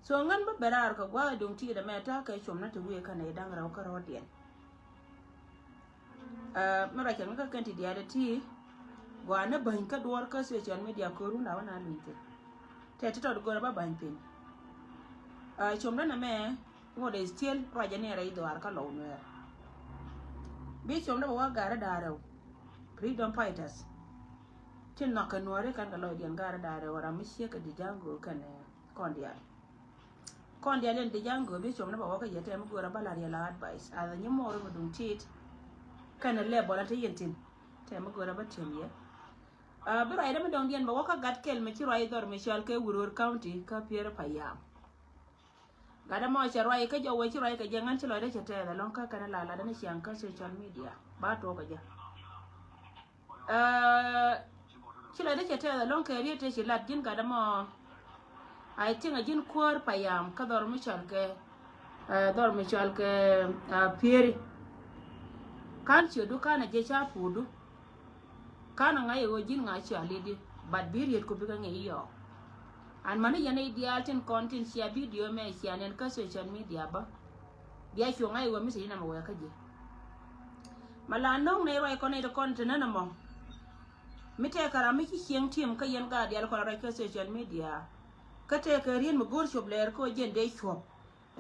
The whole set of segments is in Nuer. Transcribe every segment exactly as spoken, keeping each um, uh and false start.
So ŋän bä bɛ raar kɛ gua̱a̱th duŋ ti dɛ mɛ ta̱a̱ kɛ com na ti wi̱i̱ kɛnɛ i̱ da̱ŋ rɛw kä rɔ̱ɔ̱diɛn. Ɛ, mi ruac kɛ ŋä kä kɛn ti diaal ti gua̱a̱nä bäny kä duɔ̱ɔ̱r kä social media kɛ run la wä na luny thi̱n. Tɛ ti tɔt go̱rä bä bäny piny. Ɛ, com dä nɛ mɛ ŋot is still ruacɛ ni rɛy dhuaar kä lɔw nuɛɛr. Bi com dä bɛ wä ga̱rä da̱a̱ rɛw. Freedom fighters. Ti nhɔk kɛ nuɔ̱ɔ̱ri kɛn kɛ lɔcdiɛn ga̱rä da̱a̱ rɛw ram mi ciek kɛ di ja̱ŋ go̱o̱ kɛn kɔn diaal. Kɔn diaal in di ja̱ŋ go̱o̱ bi com ni bɛ wä kä yɛ tɛm mi go̱o̱rä bä lar yɛ la advice. Ath nyi muɔɔri mi duŋ tit. Kɛn lɛ bɔla ti yɛn tin. Tɛm mi go̱o̱rä bä tiɛm yɛ. Ɛ, bi ruacdä mi dɔŋdiɛn bɛ wä kä gat kɛl mi ci ruac dhɔr mi cɔal kɛ Uror County kä Pieri Payam. Gat ɛmɔ cɛ ruac kä jɔwɛ ci ruac kɛ jɛ ŋän ci lɔcdä cɛ tɛth ɛlɔ̱ŋ kä kɛn la latdä ni ciaŋ kä social media ba tuɔɔk kɛ jɛ. Ɛ, ci lɔcdä cɛ tɛth ɛlɔ̱ŋ kɛ riet tɛ ci lat ji̱n gat ɛmɔ. I think a ji̱n kuäär Payam kä dhɔr mi cɔal kɛ, ɛ, dhɔr mi cɔal kɛ, ɛ, Pieri. Ka̱n ciötdu ka̱n a jɛ ca puutdu. Ka̱n a ŋa̱c i̱ ɣöö ji̱n ŋa̱c cɔal i̱di, but bi riet ku bikɛ ŋi̱i̱c yɔɔ. An mäni yɛn i̱ diaal tin kɔn tin cia video mɛ cia nɛn kä social media bä. Bia cuɔ̱ŋ a i̱ ɣöö mi ci ji̱n ɛmɛ wɛɛkä ji̱. Ma la no̱o̱ŋ nɛy ruac kɔn nɛy ti kɔn ti nän ɛmɔ. Mi tɛɛkɛ ram mi ci cieŋ tim kä yɛn gaat diaal kɔn a ruac kä social media. Kä tɛɛkɛ riet mi go̱o̱r cop lɛɛr kä ɣöö jɛn dee cuɔ̱p.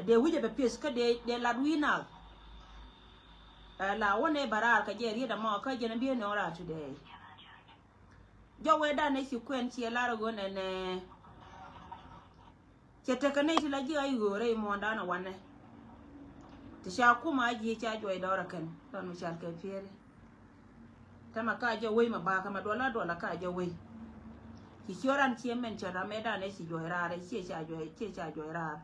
Dee wi̱cɛ bɛ pieth kä dee, dee lat wi̱i̱ naath. Ɛ, la wä nɛ bɛ raar kɛ jɛ riet ɛmɔ kä jɛn bi nɔŋ raar today. Jɔwɛ dan ɛ ci kuɛn ciɛ lar ɛ ɣöö nɛnɛ. Cɛ tekɛ nɛy ti la ji̱ a i̱ ɣöö rɛy muɔ̱ɔ̱ndan ɛ wanɛ. Ti ca kum a ji̱ ca juɔc dɔɔr ɛ kɛn. Dɔn mi cal kɛ Pieri. Tɛmɛ ka jɛ wei mɛ bakä mɛ duɔla duɔla ka jɛ wei. Ci ciö ran ciɛ mɛn cɛ ram mɛ dan ɛ ci juɔc raar ɛ ciɛ ca juɔc, ciɛ ca juɔc raar.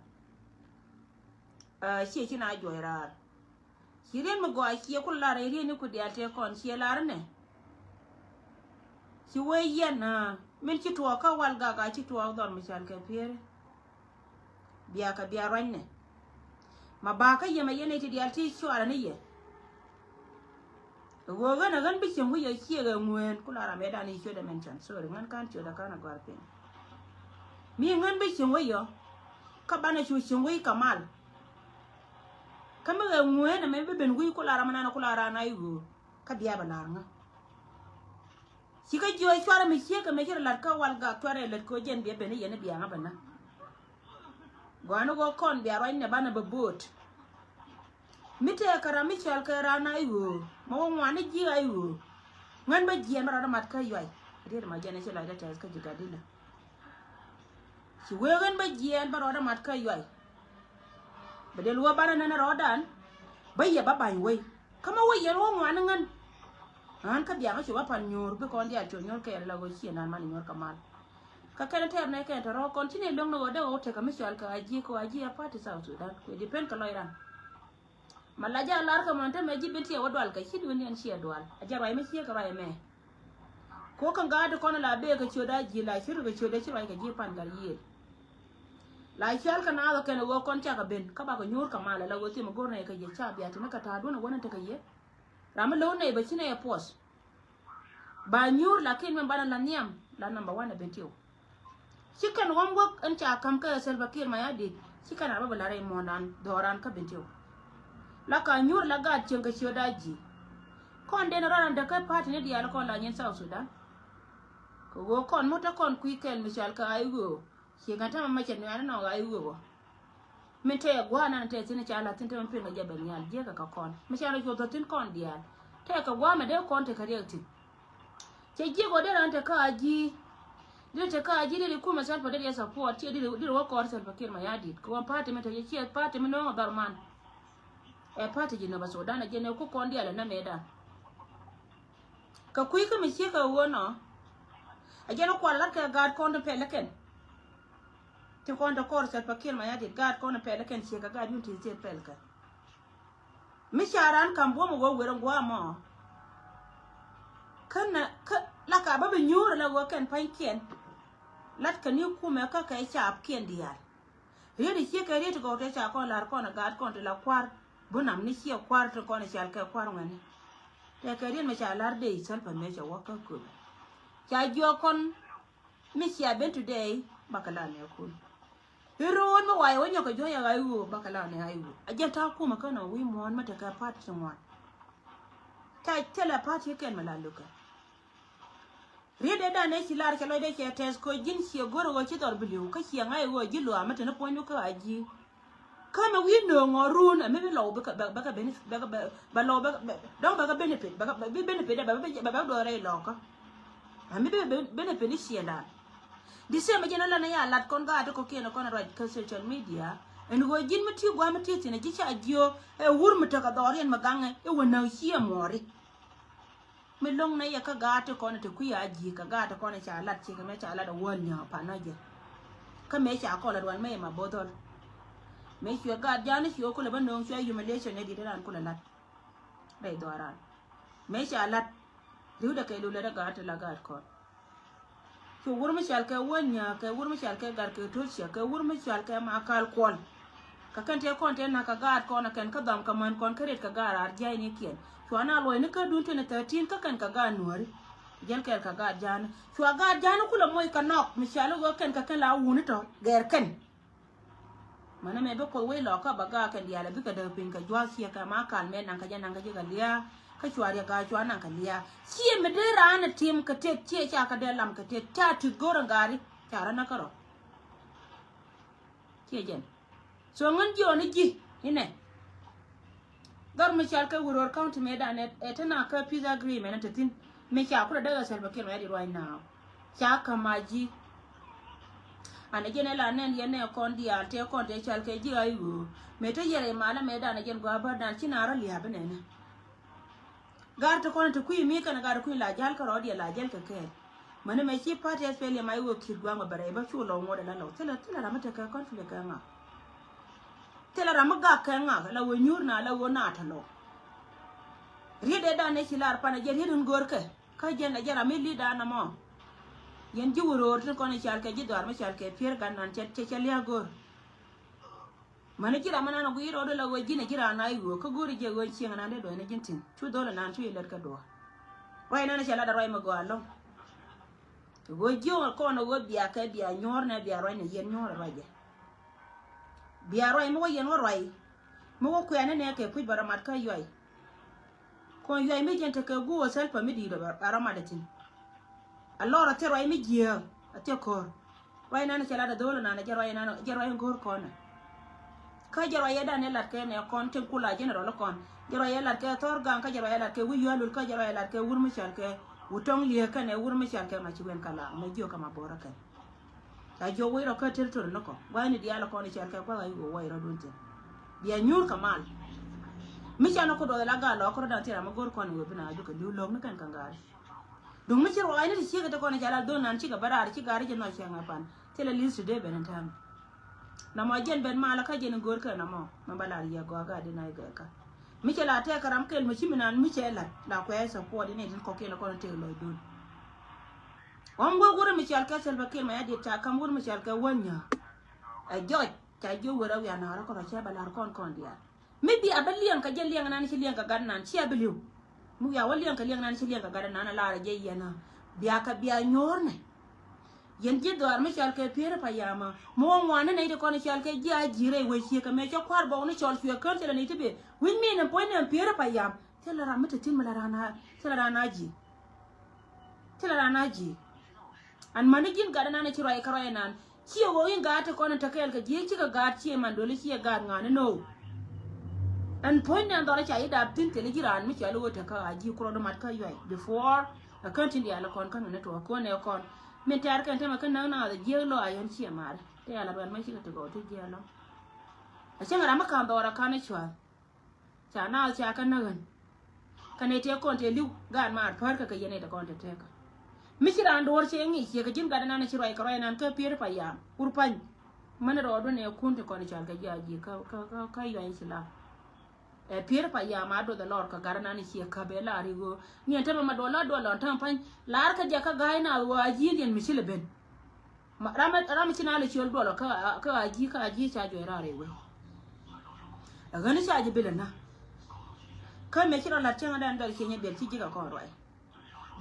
Ɛ, ciɛ ci na juɔc raar. Ci rien mi gɔaa ciɛ ku lar ɛ rien ni ku diaal tëë kɔn ciɛ lar nɛ. Ci wee yɛn, ɛ, min ci tuɔɔk kä wal gak a ci tuɔɔk dhɔr mi cal kɛ Pieri. Bia kɛ bia ruany nɛ. Ma bakä yɛ mɛ yɛn ɛ ti diaal ti cuarɛ ni yɛ. Ɣöö ɣän ɛ ɣän bi cieŋ wi̱i̱ yɔ ciek ɛ ŋueen ku la ram ɛ dan i̱ ciötdɛ mɛn cɔn. Sorry, ŋän ka̱n ciötdɛ ka̱n ɛ gɔ̱a̱r piny. Mi ŋän bi cieŋ wi̱i̱ yɔ kä banɛ cu cieŋ wi̱i̱ kɛ mal. Kä mi ɣɛ ŋueen ɛmɛ bi ben wi̱i̱ ku la ram ɛ nan ku la ran a i̱ ɣöö kä bia bɛ la̱r ŋä. Ci kä jiɔ cuarɛ mi ciek kɛ mɛ ci rɔ la̱t kä wal gak cuarɛ lät kɛ ɣöö jɛn bia ben i̱ yɛn i̱ bia ŋä bɛ nä. Gɔaa ni ɣöö kɔn bia ruacnɛ banɛ bɛ bo̱o̱t. Mi tëëkɛ ram mi cɔal kɛ raan a i̱ ɣöö mɛ wä ŋuan ni ji̱ a i̱ ɣöö. Ŋän bä jiɛɛn bä rɔɔdä mat kä yuay. Riet ma jɛn ɛ ci lɔcdä tɛth kä ji̱ gat dilä. Ci wee ɣän bä jiɛɛn bä rɔɔdä mat kä yuay. Bɛ del wä banɛ nɛn rɔɔdan. Bä yɛ bä ba̱ny wei. Kä mɛ wä yɛn wä ŋuan ni ŋän. Ɣän kä biaŋä cu bä pan nyuur bi kɔn diaal cu nyuur kɛɛl la ɣöö ciɛ naan man nyuur kɛ mal. Kä kɛn tɛɛr nɛ kɛn tɔ̱rɔ̱ kɔn ci ni lo̱ŋ ni ɣöö dee ɣöö tekɛ mi cɔal kɛ a ji̱ kɛ a ji̱ a party South Sudan kuɛ depend kɛ lɔc ran. Ma la jɛ a lar kɛ mɔn te mɛ ji̱ bin tiɛ wä dual kɛ ci duun yɛn ciɛ dual a jɛ ruac mi ciɛ kɛ ruac mɛ. Ko kɛ ŋa̱a̱t kɔn la bee kɛ ciöt a ji̱ la ciöt kɛ ciöt a ci ruac kɛ ji̱ pan gat yiëël. La cial kɛ naath kɛn ɣöö kɔn cakɛ ben kä bakɛ nyuur kɛ mal la ɣöö thim go̱r nɛ kɛ yɛ ca bia tini kɛ ta̱a̱ duun a wä ni tekɛ yɛ. Ram mi lo̱w nɛ bɛ ci nɛ yɛ puɔth. Ba nyuur lakin mɛ banɛ la nhiam la number one a ben tiw. Ci kɛn ɣɔm wäk ɛn ca ka̱m kä Salva Kiir Mayardit ci kɛn a bä bi la rɛy muɔ̱ɔ̱ndan dhɔran kä Bentiu. La ka nyuur la gaat cieŋ kɛ ciöt a ji̱. Kɔn den rɔran däk kä party ni diaal kɔn la nyin South Sudan. Kɛ ɣöö kɔn mut te kɔn kui̱ kɛl mi cal kɛ a i̱ ɣöö ci ŋa̱n tämɛ mɛ cɛ nuɛ̈ɛ̈n nɔŋ a i̱ ɣöö. Min tɛɛ gua̱a̱r nan tɛɛ thi̱n ca la̱th thi̱n te min pi̱n kɛ jɛ ben nhial jiäkä kɛ kɔn mi ca rɔ cuɔth thi̱n kɔn diaal. Tɛɛ kɛ gua̱a̱r mɛ dee kɔn te kɛ riɛk thi̱n. Cɛ jiɛk ɔ dee ran te kä a ji̱. Dee te kä a ji̱ dee ri kumɛ Salva dee ri support ciɛ dee ri wä kɔɔr Salva Kiir Mayardit kɛ ɣöö party mi te ciɛ party mi no̱o̱ŋ a dhɔr man. Ɛ party ji̱ nɔbä Sudan a jɛn ɛ ku kɔn diaal ɛ nä mëëdan. Kɛ kui̱ kä mi ciek kɛ ɣöö nɔ. A jɛn ɛ kual lat kɛ gaat kɔn te pɛl ɛ kɛn. Ti kɔn te kɔɔr Salva Kiir Mayardit gaat kɔn te pɛl ɛ kɛn ciek kɛ gaat yun ti ciek pɛl kɛ. Mi ca ran kam buɔ̱m ɛ ɣöö wer in gua̱a̱ mɔ. Kä nɛ kä la ka bä bi nyuur la ɣöö kɛn pa̱nykiɛn. Lat kɛ ni kumɛ kä kɛ caapkiɛn diaal. Riet i̱ ciek kɛ riet gɔw te ca kɔn la̱r kɔn ɛ gaat kɔn ti la kua̱r. Bunam ni ciɛ kua̱r ti kɔn ɛ cal kɛ kua̱r ŋuɛni. Tɛ kɛ riet mɛ ca la̱r dee i̱ Salva mëë cɛ wä kä köpɛ. Ca jiɔk kɔn. Mi cia ben today bakɛ la nɛɛkun. Te ro̱o̱n mi wayɛ wä nyɔk kɛ juɔ̱c a ɣa̱c ɣöö bakɛ la ni ɣa̱c ɣöö a jɛn ta̱a̱ kumɛ känɛ wi̱i̱ muɔ̱ɔ̱n mi tekɛ pa̱t ti ŋuan. Ca thilɛ pa̱t ti kɛn mi la lo̱kɛ. Riet dee dan ëë ci lar cɛ lɔcdɛ cɛ tɛth kɛ ji̱n ciɛ go̱r ɣöö ci dhɔr bi li̱w kä ciɛ ŋa̱c ɣöö ji̱ luaam mi te ni puɔ̱nydu kä a ji̱. Kä mi wi̱i̱ nööŋ ɔ run ɛ mi bi lɔw bikɛ bikɛ benefit bikɛ bɛ lɔw bikɛ dɔ̱ŋ bikɛ benefit bikɛ bi benefit dɛ bikɛ bikɛ duɔth rɛy lɔkä. Ɛ mi bi benefit ni ciɛ dan. Di same jɛn ɔ lan ɛ ya lat kɔn gaat ti kɔ̱kiɛn ɛ kɔn ɛ ruac kä social media. Ɛn ɣöö ji̱n mi ti gua̱a̱m mi ti thi̱n ɛ ji̱ ca jiök ɛ wur mi tekɛ dhɔriɛn mi gaŋɛ ɛ wä näk ciɛ muɔɔri. Mi lo̱ŋ nɛ yɛ kä gaat ti kɔn ti kui̱ a ji̱ kä gaat ti kɔn ca lat cikɛ mɛ ca lat a wäl nyaaŋ pan a jɛ. Kä mëë ca kɔl a ruan mëë ma bo̱dhɔl. Mëë cuɛ gaat ja̱a̱n cuɛ kulɛ bä nööŋ cuɛ humiliation nɛ di̱t ran kulɛ lat. Rɛy dhɔaran mëë ca lat. Ri̱wdɛ kɛ lulɛ rɛ gaat ti la gaat kɔn. Cu wur mi cal kɛ wänyä kɛ wur mi cal kɛ gat kɛ to̱l ciɛ kɛ wur mi cal kɛ ma kal kuɔl. Kä kɛn tëë kɔn tëë nak kɛ gaat kɔn ɛ kɛn kä dhɔm kɛ män kɔn kä ret kɛ gaat raar jiaynikiɛn. Cua na luɔcni kä duun twenty thirteen kä kɛn kɛ gaat nuääri. Jɛn kɛɛl kɛ gaat ja̱a̱ni cua gaat ja̱a̱ni kulɛ moc kɛ nɔk mi cal i̱ ɣöö kɛn kɛ kɛn la wuni tɔ gɛɛr kɛn. Mänä mɛ bi Kuoth wec lɔkä bɛ gak kɛn diaal ɛ bikɛ däk piny kɛ jua̱th ciɛ kɛ ma kal mɛ naŋ kɛ jɛ naŋ kɛ jɛ kɛ lia̱a̱. Kä cua riɛk gaa cua naŋ kɛ lia̱a̱ ciɛ mi dee raan ɛ tim kɛ tëk ciɛ ca kɛ dee lam kɛ tëk ca tuth go̱r ɛn gaari. Ca rɔ näk kärɔ. Ciɛ jɛn. So ŋän jiɔni ji̱ inɛ. Dhɔr mi cal kɛ Wuror County mëëdan ɛ te na kä peace agreement ɛ te thi̱n. Mi ca kulɛ dee ɣä Salva Kiir Mayardit right now. Ca ka̱m a ji̱. An ɛ jɛn ɛ la nɛn yɛn nɛ kɔn diaal tëë kɔn tëë cal kɛ ji̱ a i̱ ɣöö mëë te yɛrɛ i̱ malä mëëdan ɛ jɛn gua̱a̱ bärdan ci na rɔ lia̱a̱ bi nɛnɛ. Gar ti kɔn ti kui̱ mi kɛn gar ti kui̱ la jäl kärɔɔdiɛ la jäl kɛ kɛɛl. Mäni mɛ ci party SPLM a i̱ ɣöö Kiir gua̱a̱ mɛ bɛ rɛy bä cu lɔw ŋuɔ̱t ɛ la lɔw thilɛ thilɛ ram mi tekɛ conflict kɛ ŋa. Thilɛ ram mi gak kɛ ŋa la ɣöö nyuur na la ɣöö na tɛ lɔw. Riet ɛ dan ɛ ci lar pan ɛ jɛ riet in görkɛ. Kä jɛn ɛ jɛn ram mi li̱t dan ɛmɔ. Yɛn ji̱ Wuror tin kɔn i̱ cal kɛ ji̱ dhɔaar mi cal kɛ Pier Gat Nan cɛ cɛ lia̱a̱ go̱r. Mäni ji̱ ram mi nan ɛ gui̱i̱r rɔɔdɛ la ɣöö ji̱n ɛ ji̱ raan a i̱ ɣöö kä go̱o̱ri jɛ ɣöö cieŋ nan dee duɔ̱c ni ji̱n thi̱n cu dho̱l ɛ nan cu ilät kä duɔ̱ɔ̱r. Ruac nan ɛ cɛ lat ɛ ruac mi gɔaa ɛlɔ̱ŋ. Ɣöö ji̱ ɣöö kɔn ɛ ɣöö bia kɛ bia nyuɔ̱ɔ̱r nɛ bia ruac ni yɛn nyuɔ̱ɔ̱r ɛ ruacɛ. Bia ruac mi wä yɛn wä ruac. Mi wä kuɛ̈ni nɛ kɛ kui̱c bɛ rɔ mat kä yuac. Kɔn yuac mi jɛn tekɛ guur ɣä thil pä mi di̱i̱t ɔ bɛ rɔ mat ɛ thi̱n. A lɔr a thil ruac mi jiääk a thil ko̱r. Ruac nan cɛ lat a dho̱o̱l nan a jɛ ruac nan jɛ ruac in go̱o̱r kɔn ɛ. Kä jɛ ruac ɛ dan ɛ lat kɛ nɛ kɔn tin kula general kɔn. Jɛ ruac ɛ lat kɛ thɔr gaŋ kä jɛ ruac ɛ lat kɛ wi̱c yualul kä jɛ ruac ɛ lat kɛ wur mi cal kɛ wutɔŋ liee kɛn ɛ wur mi cal kɛ ma ci wen ka la ma jiök kɛ ma bo̱rä kɛn. Ca jiök wec rɔ kä territory ni kɔ gua̱thni diaal kɔn i̱ cɛl kɛ gua̱th a i̱ wec rɔ duun thi̱n. Bia nyuur kɛ mal. Mi ca ni ku duɔth ila gal lɔ kärɔ da̱ŋ thil ram mi go̱r kɔn i̱ wec bi na jukɛ li̱w lo̱k ni kɛn kɛn gaari. Duŋ mi ci ruaacni ti ciek ti kɔn i̱ ca la dho̱n nan cikɛ bä raar ci gaari ci nɔc cɛŋ a pan thilɛ li̱th ti dee ben in täämɛ. Namɔ jɛn ben malä kä jɛn in go̱r kɛ namɔ mi ba lar yɛ gɔaa gaa di na i̱ gɛɛkä. Mi cɛ la tɛɛk kɛ ram kɛl mi ci mi nan mi cɛ lat la kuɛ support in itin kɔkiɛn kɔn i̱ tëë lɔcdun. Ɣɔm wä wurɛ mi cɔal kɛ Salva Kiir Mayardit ca ka̱m wurɛ mi cɔal kɛ wäl nyääk. Ɛ jɔc ca jiök wurɛ wiaa na̱a̱rä kɔn rɔ cɛ bɛ la̱r kɔn kɔn diaal. Mi bia bä liɛŋ kɛ jɛ liɛŋ nan ci liɛŋ kɛ gat nan cia bi li̱w. Mi wiaa wä liɛŋ kɛ liɛŋ nan ci liɛŋ kɛ gat nan a la̱rä jɛ yɛn a. Bia kɛ bia nyuɔ̱ɔ̱r nɛ. Yɛn ji̱ dhɔaar mi cɔal kɛ Pieri Payama mi wä ŋuan ni nɛy ti kɔn cɔal kɛ ji̱ a ji̱ rɛy wec ciek kɛ mëë cä kua̱r bɔk ni cɔl cuɛ kään thilɛ nɛy ti bee. Wi̱c mi ni puɔ̱ny ni ɛn Pieri Payam. Thilɛ ram mi te thi̱n mi la raan a thilɛ raan a ji̱. Thilɛ raan a ji̱. An mäni ji̱n gat ɛnan ci ruac kɛ ruac ɛnan. Ciɛ ɣöö in gaat ti kɔn in te kɛɛl kɛ ji̱ cikɛ gaat ciɛ man doli ciɛ gaat ŋa̱a̱n in ɣöö. Ɛn puɔ̱ny nɛn dhɔr ca yi dap thi̱n thilɛ ji̱ raan mi cɔal i̱ ɣöö te kä a ji̱ kurɔt in mat kä yuac before. Ɛ kään tin diaal kɔn kä ŋäni tuɔɔk kuɔn ɛ kɔn. Min tɛ̈r kɛn temɛ kä näk naath ɛ jiääk lɔ a yɛn ciɛ maari. Tɛ̈ ala ruɛn mɛ cikɛ ti gɔw ti jiääk lɔ. A cäŋ ram mi ka̱n dhɔɔr a ka̱n i̱ cua̱th. Ca naath ca kä näk ɣän. Kä nɛy tëë kɔn tëë li̱w gaat maar päär kä kɛ yɛn nɛy tëë kɔn tëë tëëkä. Mi ci raan duɔ̱ɔ̱r cɛ ŋi̱i̱c ciɛ kɛ ji̱n gat ɛnan ci ruac kɛ ruac ɛnan kä Pieri Payam wur pa̱ny. Mäni rɔɔdun ɛ kun ti kɔn i̱ cal kɛ ji̱ a ji̱ kä kä kä kä yuac i̱ ci la. Ɛ Pieri Payam a duɔth ɛ lɔr kɛ gat ɛnan ciɛ käp ɛ lar i̱ ɣöö ni ɛn tämɛ ma duɔl la duɔl lɔn täm pa̱ny lar kä jɛ kä ga̱a̱c na ɣöö a ji̱ liɛn mi ci lɛ ben. Ma ram ram ci na lɛ ciöl duɔl kä kä a ji̱ kä a ji̱ ca juɔc raar i̱ wee. Ɛ ɣän ca ji̱ bilɛ na. Kä mëë ci rɔ la̱t cäŋ dan bɛl ci nyɛ bɛl ci ji̱ kɛ kɔn ruac.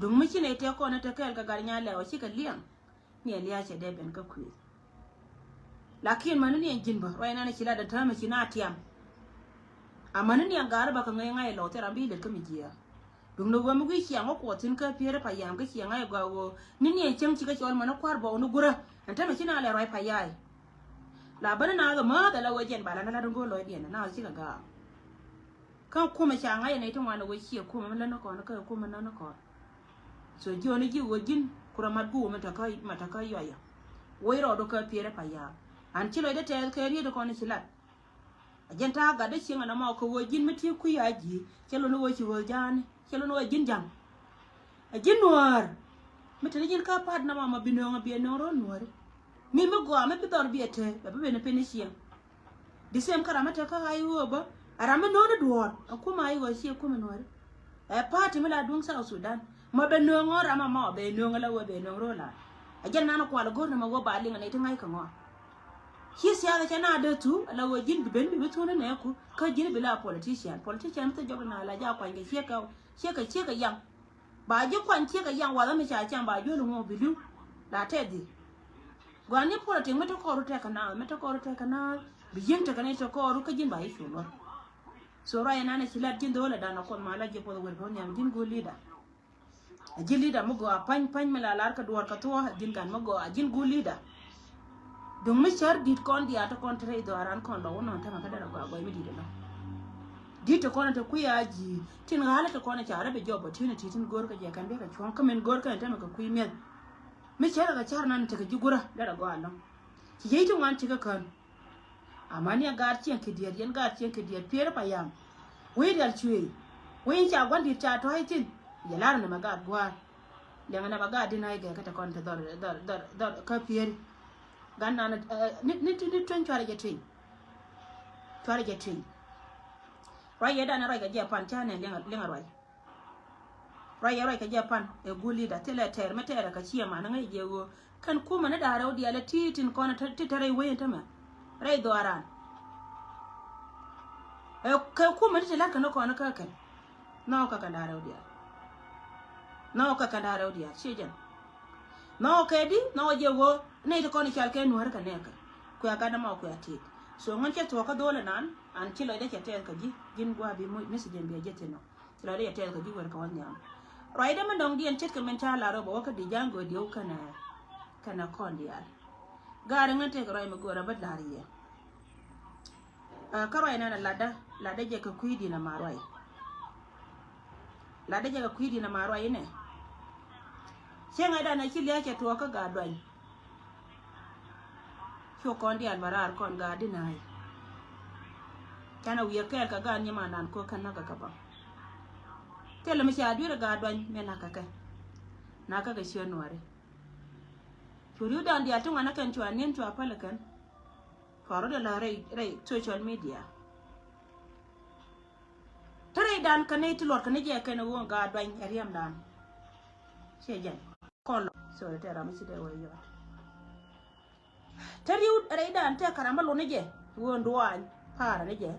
Duŋ mi ci nɛ tëë kɔn ɛ te kɛɛl kɛ gat nya lɛw cikɛ liɛŋ. Ni ɛ lia̱a̱ cɛ dee ben kä kuëëth. Lakin mäni ni ɛn ji̱n bä ruac nan ci lat ɛn täämɛ ci na tiam. Amäni ni ɛn gaari bä kɛ ŋäc ŋa̱c ɛ lɔw thil ram bi lät kä mi jiɛɛk. Duŋdɛ ɣöö mi gui̱c ciaŋ wä kuɔth thi̱n kä Pieri Payam kä ciaŋ ŋa̱c ɛ gɔaa ɣöö ni ni ɛn cäŋ ci kä cɔl mäni kua̱r bɔw ni gurä. Ɛn täämɛ ci na lɛ ruac payai. La bäni na ɣä mäth ala ɣöö jɛn ba la na lat in go̱o̱r lɔcdiɛn na ɣä cikɛ gaak. Kä kumɛ ca ŋa̱c ɛ nɛy ti ŋuan ɛ wee ciɛ kumɛ mi lät ni kɔn kä kumɛ lät ni kɔn. So jiɔni ji̱ ɣöö ji̱n kurɛ mat guuk mi tɛ kä, mi tɛ kä yuayɔ. Wec rɔɔdu kä Pieri Payam. An ci lɔcdä tɛth kɛ riet kɔn ci lat. A jɛn ta̱a̱ gatdä cieŋ ɛn ɛmɔ kɛ ɣöö ji̱n mi ti kui̱ a ji̱ cɛ luni ɣöö ci ɣöö ja̱a̱ni cɛ luni ɣöö ji̱n ja̱ŋ. Ɛ ji̱n nuäär. Mi te ni ji̱n kä pa̱t ɛn ɛmɔ mɔ bi nööŋ ɛ bi ɛ nööŋ ro̱l nuääri. Mi mi gɔaa mi bi dhɔr bi ɛ te bɛ bi ben ɛ pin ni cieŋ. The same kä ram mi te kä ɣa̱c ɣöö bä ɛ ram mi no̱o̱ŋ ni duɔ̱ɔ̱r ɛ kumɛ ɣa̱c ɣöö ciɛ kumɛ nuääri. Ɛ party mi la duŋ South Sudan mɔ bɛ nööŋ ɣöö ram amɔ bɛ nööŋ ala ɣöö bɛ nööŋ ro̱o̱ la. Ɛ jɛn nan kual go̱r ni mɛ ɣöö ba liŋ ni ti ŋa̱c kä ŋɔa. Ci siasa cɛ na dee thu ala ɣöö ji̱n bi ben bi bi thun ni nɛ ku kä ji̱n bi la politician. Politician mi thil jɔk na la ja kuany kɛ ciek kɛ ciek kɛ ciek kɛ yaŋ. Ba ji̱ kuany ciek kɛ yaŋ wath mi ca cam ba juɔl ŋuɔ bi li̱w. La tɛth di. Gua̱n ni politik mi te kɔɔru tɛk kɛ naath mi te kɔɔru tɛk kɛ naath bi ji̱n tekɛ ni te kɔɔru kä ji̱n ba ji̱ cu luɔr. So ruac ɛnan ɛ ci lat ji̱n dho̱o̱l ɛ dan ɛ kuɔth ma la ji̱ puɔth wer bä nhiam ji̱n go̱o̱l leader. A ji̱n leader mi gɔaa pa̱ny pa̱ny mi la lar kɛ duɔ̱ɔ̱r kɛ thuɔ̱ɔ̱ a ji̱n gan mi gɔaa a ji̱n go̱o̱l leader. Duŋ mi cär di̱t kɔn diaal ti kɔn te rɛy dhɔaaran kɔn lɔ wä nɔn tämɛ kä derɛ gɔaa gɔɔy mi di̱t ɛlɔ. Di̱t ti kɔn te kui̱ a ji̱ tin ɣa̱lä ti kɔn ca rɛ bi jɔp opportunity tin go̱o̱r kä jɛ kɛn bi kɛ cuɔ̱ŋ kä min go̱o̱r kä ni tämɛ kɛ kui̱ mi̱eth. Mi cär kɛ cär nan tekɛ ji̱ gurä derɛ gɔaa ɛlɔ. Ci ji̱ ti ŋuan cikɛ kän. Amani a gaat cieŋ kɛ diet yɛn gaat cieŋ kɛ diet Pieri Payam. Wi̱i̱ rial cuëëc wi̱i̱ ca gua̱n di̱t ca tɔ̱a̱c thi̱n. Yɛ lar ni mɛ gaat gua̱a̱r. Liɛŋɛ nɛ mɛ gaat di̱n a i̱ gɛɛ kä te kɔn te dhɔr dhɔr dhɔr dhɔr kä Pieri. Gan nan ni ni ni tueny cuarɛ jɛ tueny. Cuarɛ jɛ tueny. Ruac yɛ dan ruac kɛ jɛ pan ca nɛ liɛŋɛ liɛŋɛ ruac. Ruac yɛ ruac kɛ jɛ pan ɛ guul leader thilɛ tɛɛr mi tɛɛrɛ kɛ ciɛ man ŋäc jɛ ɣöö kɛn kumɛ ni da̱a̱ rɛw diaal ɛ ti tin kɔn ti te rɛy wec in tämɛ rɛy dhɔaaran. Ɛ kɛ kumɛ ni ti la̱t kɛ ni kɔn kä kɛn. Nhɔk kɛ kɛn da̱a̱ rɛw diaal. Nhɔk kɛ kɛn da̱a̱ rɛw diaal ciɛ jɛn. Nhɔk kɛ di nhɔk jɛ ɣöö nɛy ti kɔn i̱ cal kɛ nuäärä kɛ nɛɛkɛ. Kuɛ gat ni mɔ kuɛ tit. So ŋän cɛ thuɔ̱k kä dho̱o̱l inan an ci lɔcdä cɛ tɛɛth kɛ ji̱ ji̱n gua̱a̱ bi message in bi a jɛ thi̱n ɔ. Ci lɔcdä cɛ tɛɛth kɛ ji̱ wer kɛ wä nhiam. Ruacdä mi dɔ̱ŋ diɛn ce̱tkɛ min ca lar rɔ bɛ wä kä di ja̱a̱ŋ göödiɛw kɛnɛ kɛnɛ kɔn diaal. Gaari ŋän tëëkɛ ruac mi göörä bä la̱r yɛ. Kä ruac nɛn a latdä latdä jɛ kɛ kui̱ di̱n a ma ruac. Latdä jɛ kɛ kui̱ di̱n a ma ruac inɛ. Cieŋɛ dan a ci lia̱a̱ cɛ tuɔɔk kä gaa duany. Cu kɔn diaal bä raar kɔn gaa di na̱a̱c. Canɛ wi̱i̱ kɛɛl kɛ gaa nyimandan ko̱ kɛn nakä kɛ bä. Thilɛ mi ca dui̱r ɛ gaa duany mi nakä kɛ. Nakä kɛ ciö nuɔri. Cu ri̱wdan diaal ti ŋuan ɛ kɛn cua ni̱n cua päl ɛ kɛn. Cua rɔ̱diɛn la rɛy rɛy social media. Te rɛydan kä nɛy ti luɔt kä ni jɛ kɛn ɣöö gaa duany ɛ riɛmdan. Ciɛ jɛn kɔn lɔ. Sorry, te ram mi ci dee wee yɔt. Te riw rɛydan te karam a luɔt ni jɛ ɣöö duany paarä ni jɛ.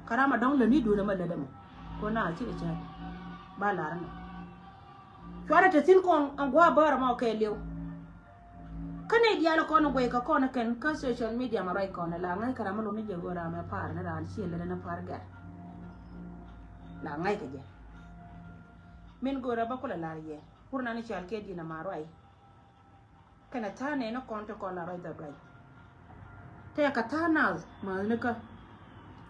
Karam a dɔ̱ŋ lät ni duun ɛmɛ lät ɛmɔ. Ko na cikɛ cäät ba lar ɛmɛ. Cuarɛ te thi̱n kɔn ɛn gua̱a̱ bäärä ma kɛɛliw. Kä nɛy diaal kɔn guɛy kä kɔn kɛn kä social media ma ruac kɔn la ŋa̱c kɛ ram mi luni jɛ go̱o̱r ram ɛ pa̱a̱r ni raan ciɛ lät ni pa̱a̱r gɛr. La ŋa̱c kɛ jɛ min go̱o̱r ɛ bä kulɛ lar yɛ wur nani cal kɛ di̱n ama ruac. Kɛnɛ tha̱a̱ŋ nɛy ni kɔn ti kɔn la ruac dhɔr ruac. Tɛɛkɛ tha̱a̱ŋ nath mäthnikä.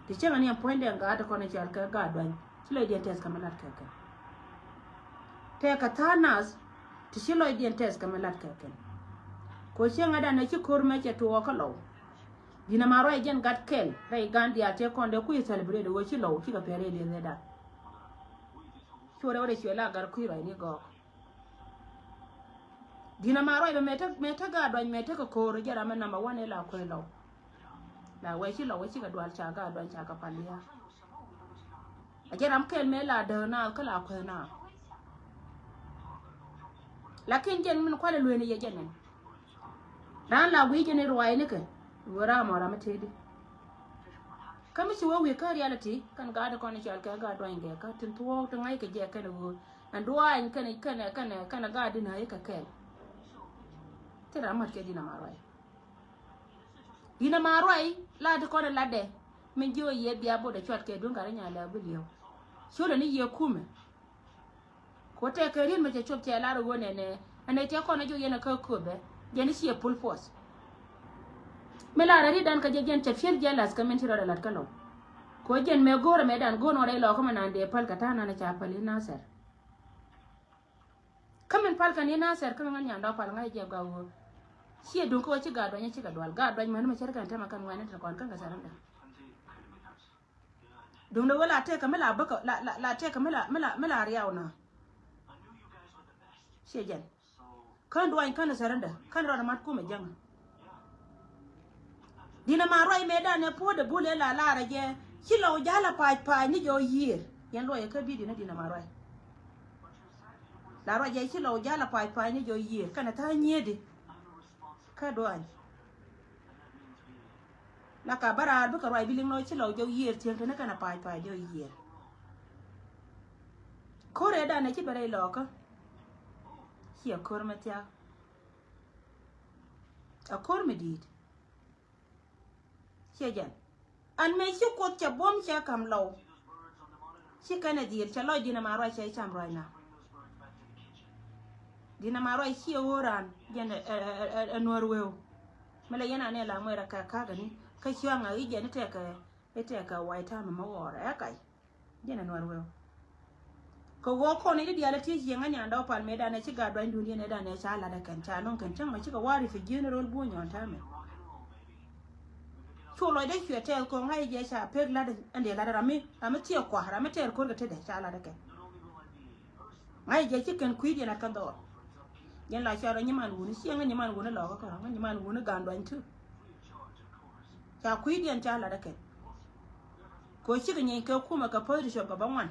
Ti cieŋɛ ni ɛn puɔ̱nydɛ ɛn gaat ti kɔn i̱ cal kɛ gaat duany ci lɔcdiɛn tɛth kɛ mi lat kɛ kɛn. Tɛɛkɛ tha̱a̱ŋ nath ti ci lɔcdiɛn tɛth kɛ mi lat kɛ kɛn. Kɛ cieŋɛ dan ɛ ci ko̱r mɛ cɛ tuɔɔk kä lɔw. Di̱n ɛma ruac jɛn gat kɛl rɛy gan diaal tëë kɔn dee kui̱ celebrate ɣöö ci lɔw cikɛ pɛr rɛy lieth ëëdan. Cuɔrɛ wä dee cuɛ la gat kui̱ ruac ni gɔɔk. Di̱n ama ruac bɛ mɛ te, mɛ te gaat duany mɛ te kɛ ko̱o̱r jɛ ram mɛ number one ɛ la kueth lɔw. La wɛ ci lɔw wɛ cikɛ dual ca gaat duany ca kɛ pal lia̱a̱. A jɛ ram kɛl mɛ la däk naath kä la kueth naath. Lakin jɛn min kualɛ lueni yɛ jɛn ɛn. Raan la wi̱i̱ jɛn i̱ ruac nikɛ wee ram ɔ ram mi tëëdi. Kä mi ci wee wi̱i̱ kä reality kɛn gaat kɔn i̱ cɔal kɛ gaat duany gɛ kä tin thuɔɔk ti ŋa̱c kɛ jɛ kɛn i̱ ɣöö ɛn duany kɛn kɛn kɛn kɛn gaat di̱n ɣäc kɛ kɛɛl. Thil ram mat kɛ di̱n ama ruac. Di̱n ama ruac la ti kɔn latdɛ. Min ji̱ ɣä yiëë bia bot ɛ cuat kɛ duŋ gat ri nya lɛ bi liɛw. Ciölɛ ni yiëë kumɛ. Ko tɛkɛ riet mɛ cɛ cop cɛ lar ɣöö nɛnɛ. Ɛn ɛ tiɛ kɔn ɛ jiök yɛn ɛ kä köpɛ. Jɛn i̱ ciɛ pul puɔth. Mi lar ɛ riet dan kä jɛ jɛn cɛ piɛl jɛ lath kä min ci rɔɔdɛ lat kä lɔw. Ko jɛn mɛ go̱o̱rɛ mɛ dan go̱o̱r nɔ rɛy lɔɔkä mɛ nan dee päl kɛ ta̱a̱ nan ɛ ca päl i̱ Nathɛr. Kä min pal kɛn i̱ Nathɛr kä ŋän nyandɔ pal ŋa̱c jɛ gɔaa ɣöö ciɛ duŋ kä ɣöö ci gaat duany cikɛ dual gaat duany män mɛ cär kɛn tɛmɛ kɛn ŋuɛn ni te kɔn kä ŋɛ sɛr in dɛ. Duŋdɛ wee la tɛkɛ mi la bäkä la la la tɛkɛ mi la mi la mi la riaw nä. Ciɛ jɛn. Kän duany kän sɛr in dɛ kän rɔɔdɛ mat kumɛ jäŋä. Di̱n ama ruac mëë danɛ puɔ̱t ɛ bul ɛ la larɛ jɛ ci lɔw ja̱l a pa̱a̱c pa̱a̱c ni jɔw yiëër. Yɛn luɔyɛ kä bi̱i̱di̱ ni di̱n ama ruac. La ruac jɛ ci lɔw ja̱l a pa̱a̱c pa̱a̱c ni jɔw yiëër kɛnɛ tha̱a̱ŋ nyiëëdi. Kä duany. La ka bä raar bikɛ ruac bi liŋ lɔw ci lɔw jɔw yiëër thiäŋ te ni kɛnɛ pa̱a̱c pa̱a̱c jɔw yiëër. Ko̱rɛ danɛ ci bɛ rɛy lɔɔkä. Ciɛ ko̱r mɛ thia̱a̱. A ko̱r mi di̱i̱t. Ciɛ jɛn. An mëë ci Kuoth cɛ buɔ̱m cɛ ka̱m lɔw. Ci kɛn ɛ dhiel cɛ lɔc di̱n ama ruac cɛ cam ruac na. Di̱n ama ruac ciɛ ɣöö raan jɛn ɛ, ɛ, ɛ, ɛ, ɛ nuäär weu. Mi lɛ yɛn anɛ la ŋuɛɛr ɛ kɛ ka̱a̱kɛ ni kä ciaŋ a i̱ jɛn i̱ tɛkɛ i̱ tɛkɛ wa̱i̱ ta̱a̱mɛ mi ɣɔɔr ɛ ka̱c. Jɛn ɛ nuäär weu. Kɛ ɣöö kɔn i̱ ti diaal ɛ tiec yieŋä nyandɛ wä pal mëë danɛ ci gaat duany duun yɛn ɛ danɛ ca lat ɛ kɛn ca nɔŋ kɛn cäŋ mɛ cikɛ wa̱a̱ ri fi ji̱n ro̱l buɔ̱ny nyɔn ta̱a̱mɛ. Cu lɔcdɛ cuɛ tɛɛth kɔn ŋa̱c jɛ ca pek lat ɛn dee lat ram mi ram mi thiek kua̱r ram mi tɛɛr ko̱r kɛ tetdɛ ca lat ɛ kɛn. Ŋa̱c jɛ ci kɛn kui̱diɛn lat kɛn dhɔɔr. Jɛn la cuarɛ nyiman wuni ciɛ ŋä nyiman wuni lɔkä kɛ ram ŋä nyiman wuni gan duany tu. Ca kui̱diɛn ca lat ɛ kɛn. Kɛ cikɛ nyieeny kɛ kumɛ kɛ päth ti cuɔp kɛ bä ŋuan.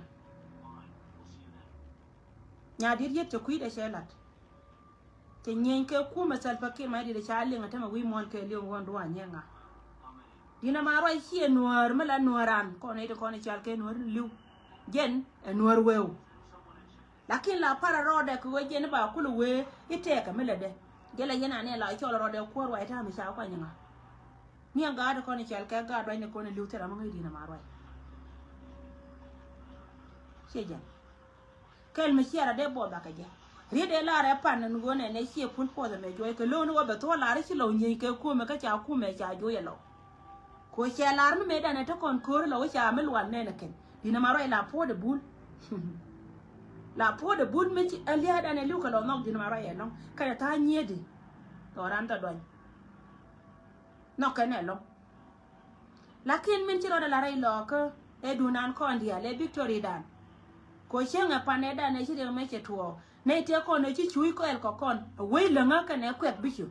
Nya dit yet cɛ kui̱dɛ cɛ lat. Cɛ nyieeny kɛ kumɛ Salva Kiir ma dit ca liŋ a tämɛ wi̱i̱ muɔ̱ɔ̱n kɛ liŋ ɣɔn dua̱a̱ nyɛ ŋa. Di̱n ama ruac ciɛ nuäär mi la nuäär an kɔn i̱ ti kɔn i̱ cal kɛ nuäär li̱w. Jɛn ɛ nuäär weu. Lakin la parɛ rɔɔdɛ kɛ ɣöö jɛn i̱ ba kulɛ wee i̱ tɛɛkɛ mi lätdɛ. Jɛ la yɛn anɛ la cɔl rɔɔdɛ kuäär wa i̱ ta̱a̱ mi ca kuany ŋa. Ni ɛn gaat kɔn i̱ cɔl kɛ gaat ruac ni kɔn i̱ li̱w thil ram mi ŋäc di̱n ɛma ruac. Ciɛ jɛn. Kɛl mi ciɛɛr a dee buɔth bakɛ jɛ. Riet dee lar ɛ pan ni ɣöö nɛn ɛ ciɛ pul puɔth ɛmɛ juɔc kɛ lo̱o̱n i̱ wä bɛ thuɔ̱ɔ̱ lar i̱ ci lɔw nyieny kɛ kuɔmɛ kä ca kumɛ ca juɔc ɛ lɔw. Kɛ ɣöö cɛ lar mi mëë danɛ te kɔn kööri lɔ wä ca mi lual nɛn ɛ kɛn. Di̱n ɛma ruac la puɔ̱t ɛ bul. La puɔ̱t ɛ bul mi ci ɛ lia̱a̱ danɛ li̱w kɛ lɔ nhɔk di̱n ɛma ruac ɛ lɔŋ. Kɛnɛ tha̱a̱ŋ nyiëëdi. Dhɔran dhɔ duany. Nhɔk kɛn ɛ lɔŋ. Lakin min ci rɔɔdɛ la rɛy lɔɔkä ɛ dunan kɔn diaal ɛ Victory dan. Kɛ ɣöö cieŋ ɛ pan ɛ danɛ ci riɛk mɛ cɛ tuɔɔk. Nɛy tëë kɔn ɛ ci cuuc kɔɛl kɔ kɔn. Ɛ wec läŋä kɛnɛ kuɛth bi cu.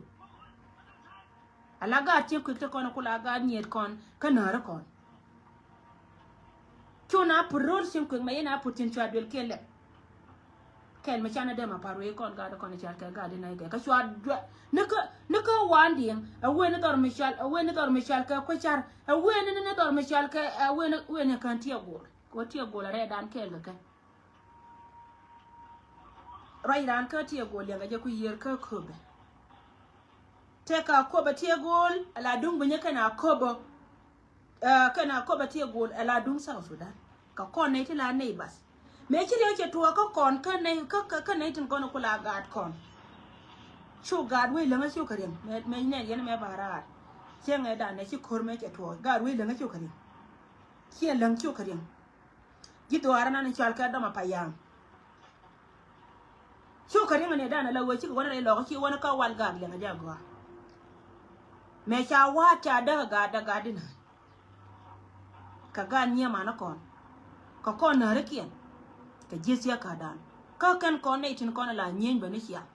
Ala gaat cieŋ kui̱k te kɔn kula gaat nyiet kɔn kä näärä kɔn. Cu na put ro̱l cieŋ kui̱k mɛ yen a put tin cua duel kiɛ lɛp. Kɛl mi canɛ dee ma par wee kɔn gaat kɔn i̱ cal kɛ gaat inɛ gɛ kä cua duel ni kä ni kä wan diɛŋ. Ɛ wen ni dhɔr mi cal ɛ wen ni dhɔr mi cal kɛ kui̱ car ɛ wen ni ni dhɔr mi cal kɛ ɛ wen wen ni kän tiɛ gol. Kɛ tiɛ gol a rɛɛ dan kɛɛl kɛ kɛ. Ruac raan kä tiɛ gol liɛŋ kɛ jɛ ku yiër kä köpɛ. Tëëkɛ Akobo tiɛ gol ala duŋ bi nyɛ kɛn Akobo. Ɛ kɛn Akobo tiɛ gol ala duŋ South Sudan. Kɛ kɔn nɛy ti la neighbors. Mëë ci riɛk cɛ tuɔɔk kä kɔn kä nɛy kä kä nɛy tin kɔn ku la gaat kɔn. Cu gaat wec läŋä cu kɛ riɛŋ mɛ mɛ nɛn yɛn mɛ ba raar. Cieŋ ɛ dan nɛ ci ko̱r mɛ cɛ tuɔɔk gaat wec läŋä cu kɛ riɛŋ. Ciɛ läŋ cu kɛ riɛŋ. Ji̱ dhuaar ɛnan in cɔal kɛ dɔm a payam. Cu kɛ riŋ ni dan ala ɣöö cikɛ wänä rɛy lɔk ci wänä kä wal gaak liɛŋ a jɛ a gɔaa. Mëë ca wa̱a̱t ca däk a gaat däk gaat dinä. Kɛ gaat nyiee manä kɔn. Kɛ kɔn näärikiɛn. Kɛ ji̱ thia̱k kä dan kä kɛn kɔn nɛy tin kɔn ala nyieny bä ni ciaŋ.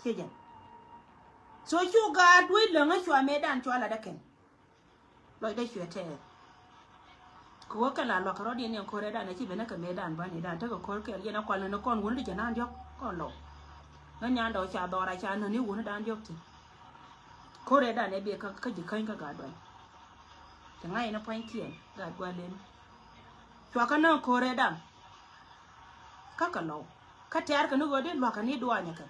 Ciɛ jɛn. So cu gaat wec läŋä cua mëë dan cua lat ɛ kɛn. Lɔcdɛ cuɛ tɛɛr. Kɛ ɣöö kɛn la luakä rɔ̱diɛn ni ɛn ko̱rɛ dan ɛ ci ben ɛ kɛ mëë dan bäni dan tekɛ ko̱r kɛɛl yɛn ɛ kual ni kɔn wuni di jɛ naan diɔ̱k kɔn lɔw. Ŋän nyan dɔw ca dhɔra ca nän i̱ wuni dan diɔ̱k thi̱n. Ko̱rɛ dan ɛ biɛ kä kä ji̱ käny kä gat duany. Cɛ ŋa̱c ni pua̱nykiɛn gat gua̱a̱ len. Cuakä näk ko̱rɛ dan. Kä kɛ lɔw kä tɛ̈r kɛ ni ɣöö di luakä ni duanyɛ kɛ.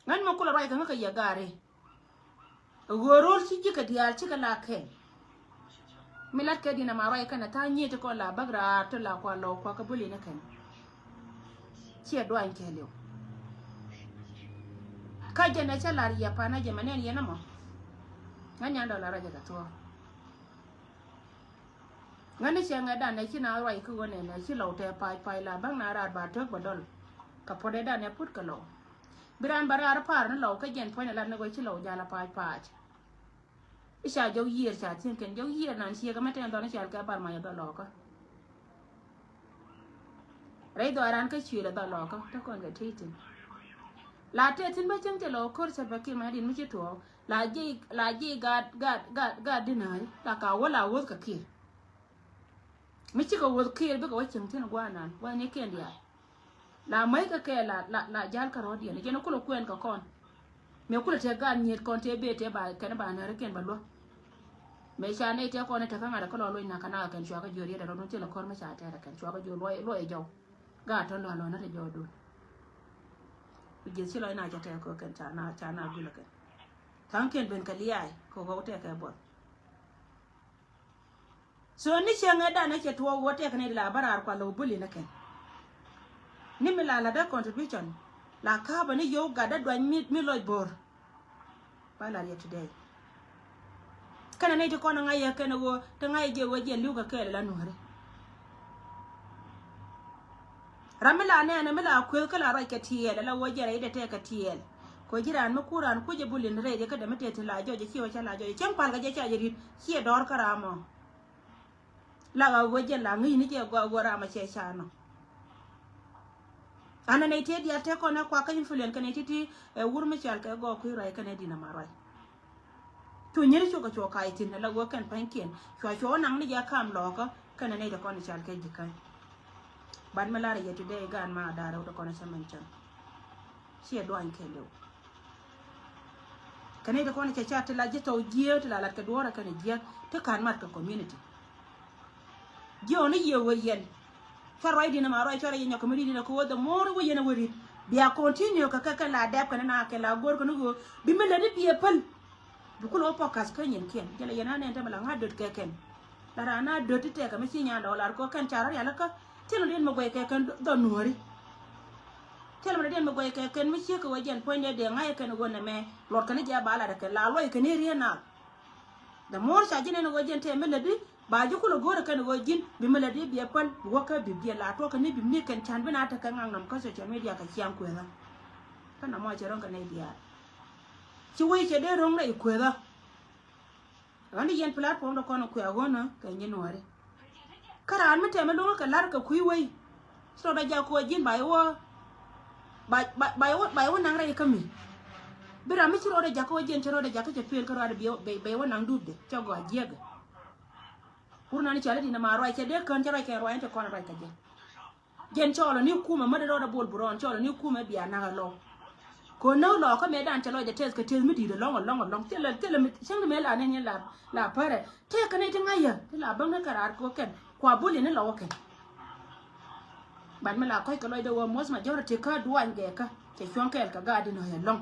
Ŋän mɛ kulɛ ruac kɛ ŋä kɛ yɛ gaari. Ɣöö ro̱l ci ji̱ kɛ diaal cikɛ la kɛn. Mi lat kɛ Dina Maruac kɛnɛ tha̱a̱ŋ nyiet ti kɔn la bäk raar ti la kua lɔw kua kɛ buli ni kɛn. Ciɛ duany kɛɛliw. Kä jɛn ɛ cä lar yɛ pan ɛ jɛ mɛ nɛn yɛn ɛmɔ. Ŋä nyan dɔl a rɔ̱ jɛ kɛ thuɔ̱ɔ̱. Ŋäni cɛ ŋɛ dan ɛ ci na ruac kä ɣöö nɛnɛ ci lɔw tɛ pac pac la bäŋ na raar ba tök bä dɔl. Kɛ puɔt ɛ dan ɛ put kɛ lɔw. Bi raan ba raar pa̱a̱r ni lɔw kä jɛn puɔ̱ny ɛ lat ni ɣöö ci lɔw jal a pac pac. I̱ ca jɔw yiëër ca thi̱n kɛn jɔw yiëër nan ciek ɛmɛ tɛn dhɔn i̱ cal kɛ bar mac ɛ dhɔl lɔkä. Rɛy dhɔaaran kä cuël ɛ dhɔl lɔkä te kɔn kɛ tëë thi̱n. La tëë thi̱n bä cäŋ cɛ lɔ ko̱r cɛ bɛ kiɛ mɛ din mi ci tuɔɔk. La ji̱, la ji̱ gaat, gaat, gaat, gaat dinari la ka wä la wuɔth kɛ kiɛ. Mi cikɛ wuɔth kiɛ bikɛ wä cäŋ thi̱n guanan wä ni kiɛn diaal. La mäc kɛ kɛ la, la, la jal kä rɔ̱diɛn jɛn kulɛ kuɛn kɛ kɔn. Mëë kulɛ tëë gaat nyiet kɔn tëë bëë tëë ba kɛn ba nääri kɛn ba luäk. Mëë ca nɛy tëë kɔn tëë kä ŋa̱t kä lɔ luɔ̱c nak kɛ nak kɛn cua kä jiöt riet rɔ̱dun thilɛ kɔr mi ca tɛɛr kɛn cua kä jiöt luɔy, luɔy jɔw. Gaat tɔ̱ luɔl luɔn ni te jɔwdun. Ku ji̱th ci lɔc na ca tɛɛr kɛ kɛn ca na, ca na gulɛ kɛn. Tha̱a̱ŋ kɛn ben kɛ lia̱a̱y kɛ ɣɔw tɛɛr kɛ buɔth. So ni cieŋ ɛ dan ɛ cɛ tuɔɔk wä tɛk ni la bä raar kua lɛ wä buli ni kɛn. Ni mi la la dä contribution la ka̱pä ni yow gat dä duany mi, mi lɔc bo̱r. Ba la riet today. Kɛnɛ ni ti kɔn ŋa̱c yɛ kɛn ɣöö ti ŋa̱c yɛ jiɛ ɣöö jiɛn li̱w kɛ kɛɛl la nuɔ̱ri. Ram mi la nɛɛnɛ mi la kueth kä la ruac kɛ tiɛɛl ala wä jiɛn rɛy dee tɛɛ kɛ tiɛɛl. Kɛ ji̱ raan mi kur raan kuc ɛ bul in rɛy jɛ kä dee mi tɛɛ thi̱n la jɔc ɛ ciɛ wä ca la jɔc ɛ cäŋ pal kɛ jɛ ca jɛ ri̱t ciɛ dɔ̱r kä ram ɔ. La ɣä wä jiɛn la ŋi̱i̱c ni jɛ gɔaa wä ram ɛ cɛ ca nɔ. Anɛ nɛy tëë diaal tëë kɔn ɛ kuak kä influence kɛnɛ ti̱ti̱ ɛ wur mi cɔal kɛ gɔɔ kui̱ ruac kɛnɛ Dina Maruac. Cu nyiri cukɛ cuɔ kac thi̱n ala wä kɛn pa̱nykiɛn cua cuɔ wä naŋ ni jɛ kam lɔɔkä kɛnɛ nɛy tëë kɔn cɔal kɛ Ji̱käny. But mi lar yɛ today gan ma da̱rɛ wä tëë kɔn cä mɛn cäŋ. Ciɛ duany kɛɛliw. Kɛn i̱ ti kɔn cɛ cat ti la ji̱ thɔw jiääk ti la lat kɛ duɔ̱ɔ̱rɛ kɛn jiääk ti ka̱n mat kɛ community. Jiɛ ɣän i̱ yiëë wee yɛn. Cua ruac di̱n ɛma ruac cua rɛy yɛ nyɔk kɛ mi di̱t di̱n ɛ kɛ ɣöö the more wee yɛn ɛ wee ri̱t bia continue kɛ kɛ kɛn la dɛp kɛn na kɛn la go̱r kɛn ɣöö bi mi lät i̱ biɛ päl. Bi kulɛ wä focus kä nyinkiɛn jɛn la yɛn a nɛn te mi la ŋa̱t döt kɛ kɛn. La raan a döt ti tɛkɛ mi ci nyan dɔɔlar kɛ kɛn ca rɔ rialikä. Thilɛ diɛn mi guɛy kɛ kɛn dhɔ nuɔ̱ɔ̱ri. Thilɛ mi diɛn mi guɛy kɛ kɛn mi ciek kɛ wee jɛn puɔ̱nydɛ dee ŋa̱c kɛn ɣöö nɛmɛ luɔt kɛn i̱ jɛ ba lat kɛn la luɔc kɛn i̱ riee naath. The more ca ji̱n ɛn ɣöö jɛn tɛmɛ lätdi ba ji̱ kulɛ go̱o̱rɛ kɛn ɣöö ji̱n bi mi lätdi biɛ päl bi wä kä bi biɛ la tuɔk kɛn i̱ bi mi kɛn can bi na tekɛ ŋaknɔm kä social media kɛ ciaŋ kueethä. Kä nɔmɔ cɛ ro̱ŋ kɛ nɛy diaal. Ci wec cɛ dee ro̱ŋ rɛy kueethä. Ɣän di yɛn platform dɔ kɔn kuɛ aɣɔn kɛ nyi nuɔri. Kä raan mi tɛmɛ luŋä kɛ lar kɛ kui̱ wei. Ci rɔ dɔ jak kɛ wä ji̱n ba iwä ba, ba, ba iwä, ba iwä naŋ rɛy kä mi. Bi ram mi ci rɔ dɔ jak kɛ wä ji̱n ci rɔ dɔ jak kä cɛ piɛl kä rɔ dɔ bi, bi, bi iwä naŋ dupdɛ cɛ gɔaa jiɛkɛ. Wur nani cɔal i̱ di̱n ɛma ruac cɛ dee kän cɛ ruac kɛ ruac ɛn cɛ kɔn ruac kɛ jɛ. Jɛn cɔɔlɔ ni kumɛ mädɛ rɔɔdɛ bol burɔɔn cɔɔlɔ ni kumɛ bia nak ɛlɔw. Kɛ näk lɔɔkä mëë dan cɛ lɔcdɛ tɛth kɛ tɛth mi di̱i̱t ɛlɔ̱ŋ ɛlɔ̱ŋ ɛlɔ̱ŋ. Thilɛ thilɛ mi cäŋ di mëë la nɛn yɛn la, la pärɛ tëëkɛ ni ti ŋa̱c yɛ ti la bäŋ ni kɛ raar kɛ kɛn kua bul yɛn ni lɔwä kɛn. But mi la kɔc kɛ lɔcdɛ wä most majority kä duany gɛɛkä cɛ cuɔ̱ŋ kɛɛl kɛ gaat di nɔ̱ yɛ ɛlɔ̱ŋ.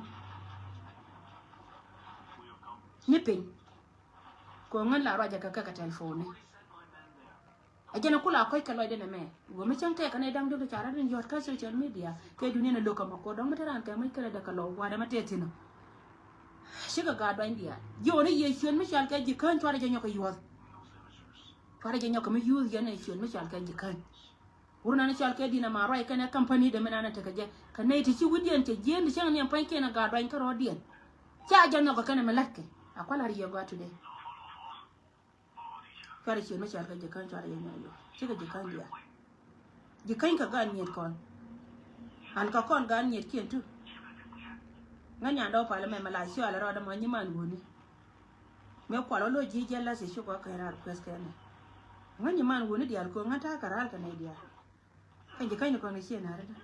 Ni piny. Kɛ ɣän la ruacɛ kɛ kɛ kɛ telephone ni. A jɛn a kula kɔc kɛ lɔcdɛ nɛmɛ. Wä mi cäŋ tɛk kɛ nɛy da̱ŋ diɔ̱k ti ca rat in yɔ̱t kä social media kɛ duni ni lo̱k kɛ mɛ kɔ dɔ̱ŋ mi te raan kɛ mɛ kɛlɛ dɛ kɛ lɔ gua̱dɛ mɛ tɛth thi̱n ɔ. Cikɛ gaat duany diaal jiɔni yɛ ciöt mi cal kɛ ji̱ käny cuarɛ jɛ nyɔk kɛ yuɔth. Cuarɛ jɛ nyɔk kɛ mi yuth yɛn ɛ ciöt mi cal kɛ ji̱ käny. Wur nani cal kɛ di̱n ama ruac kɛnɛ company dɛ mi nanɛ tekɛ jɛ kɛ nɛy ti ci wi̱diɛn cɛ jieen ti cäŋ niɛm pa̱nykiɛn ɛ gaat duany kä rɔɔdiɛn. Ca jɛ nhɔk kɛ kɛnɛ mi la̱tkɛ a kua̱l a riɛk gɔaa today. Cuarɛ ciöt mi cal kɛ ji̱ käny cuarɛ jɛ nyɔk yɔ cikɛ ji̱ käny diaal. Ji̱ käny kɛ gaat nyiet kɔn. An kɛ kɔn gaat nyiet kiɛn tu. Ŋän nyan dɔw palä mɛ mɛ la ciɔalɛ rɔɔdɛ mɔ nyiman wuni. Mëë kual wä lo̱c ji̱ jɛ la̱th i̱ cukɔ kɛn raar kueth kɛn ni. Ŋäc ni man wuni diaal ko̱ ŋäc ta̱a̱ kɛ ra̱a̱l kɛ nɛy diaal. Kɛn ji̱ käcni kɔn kɛ ciɛ na̱ri dä.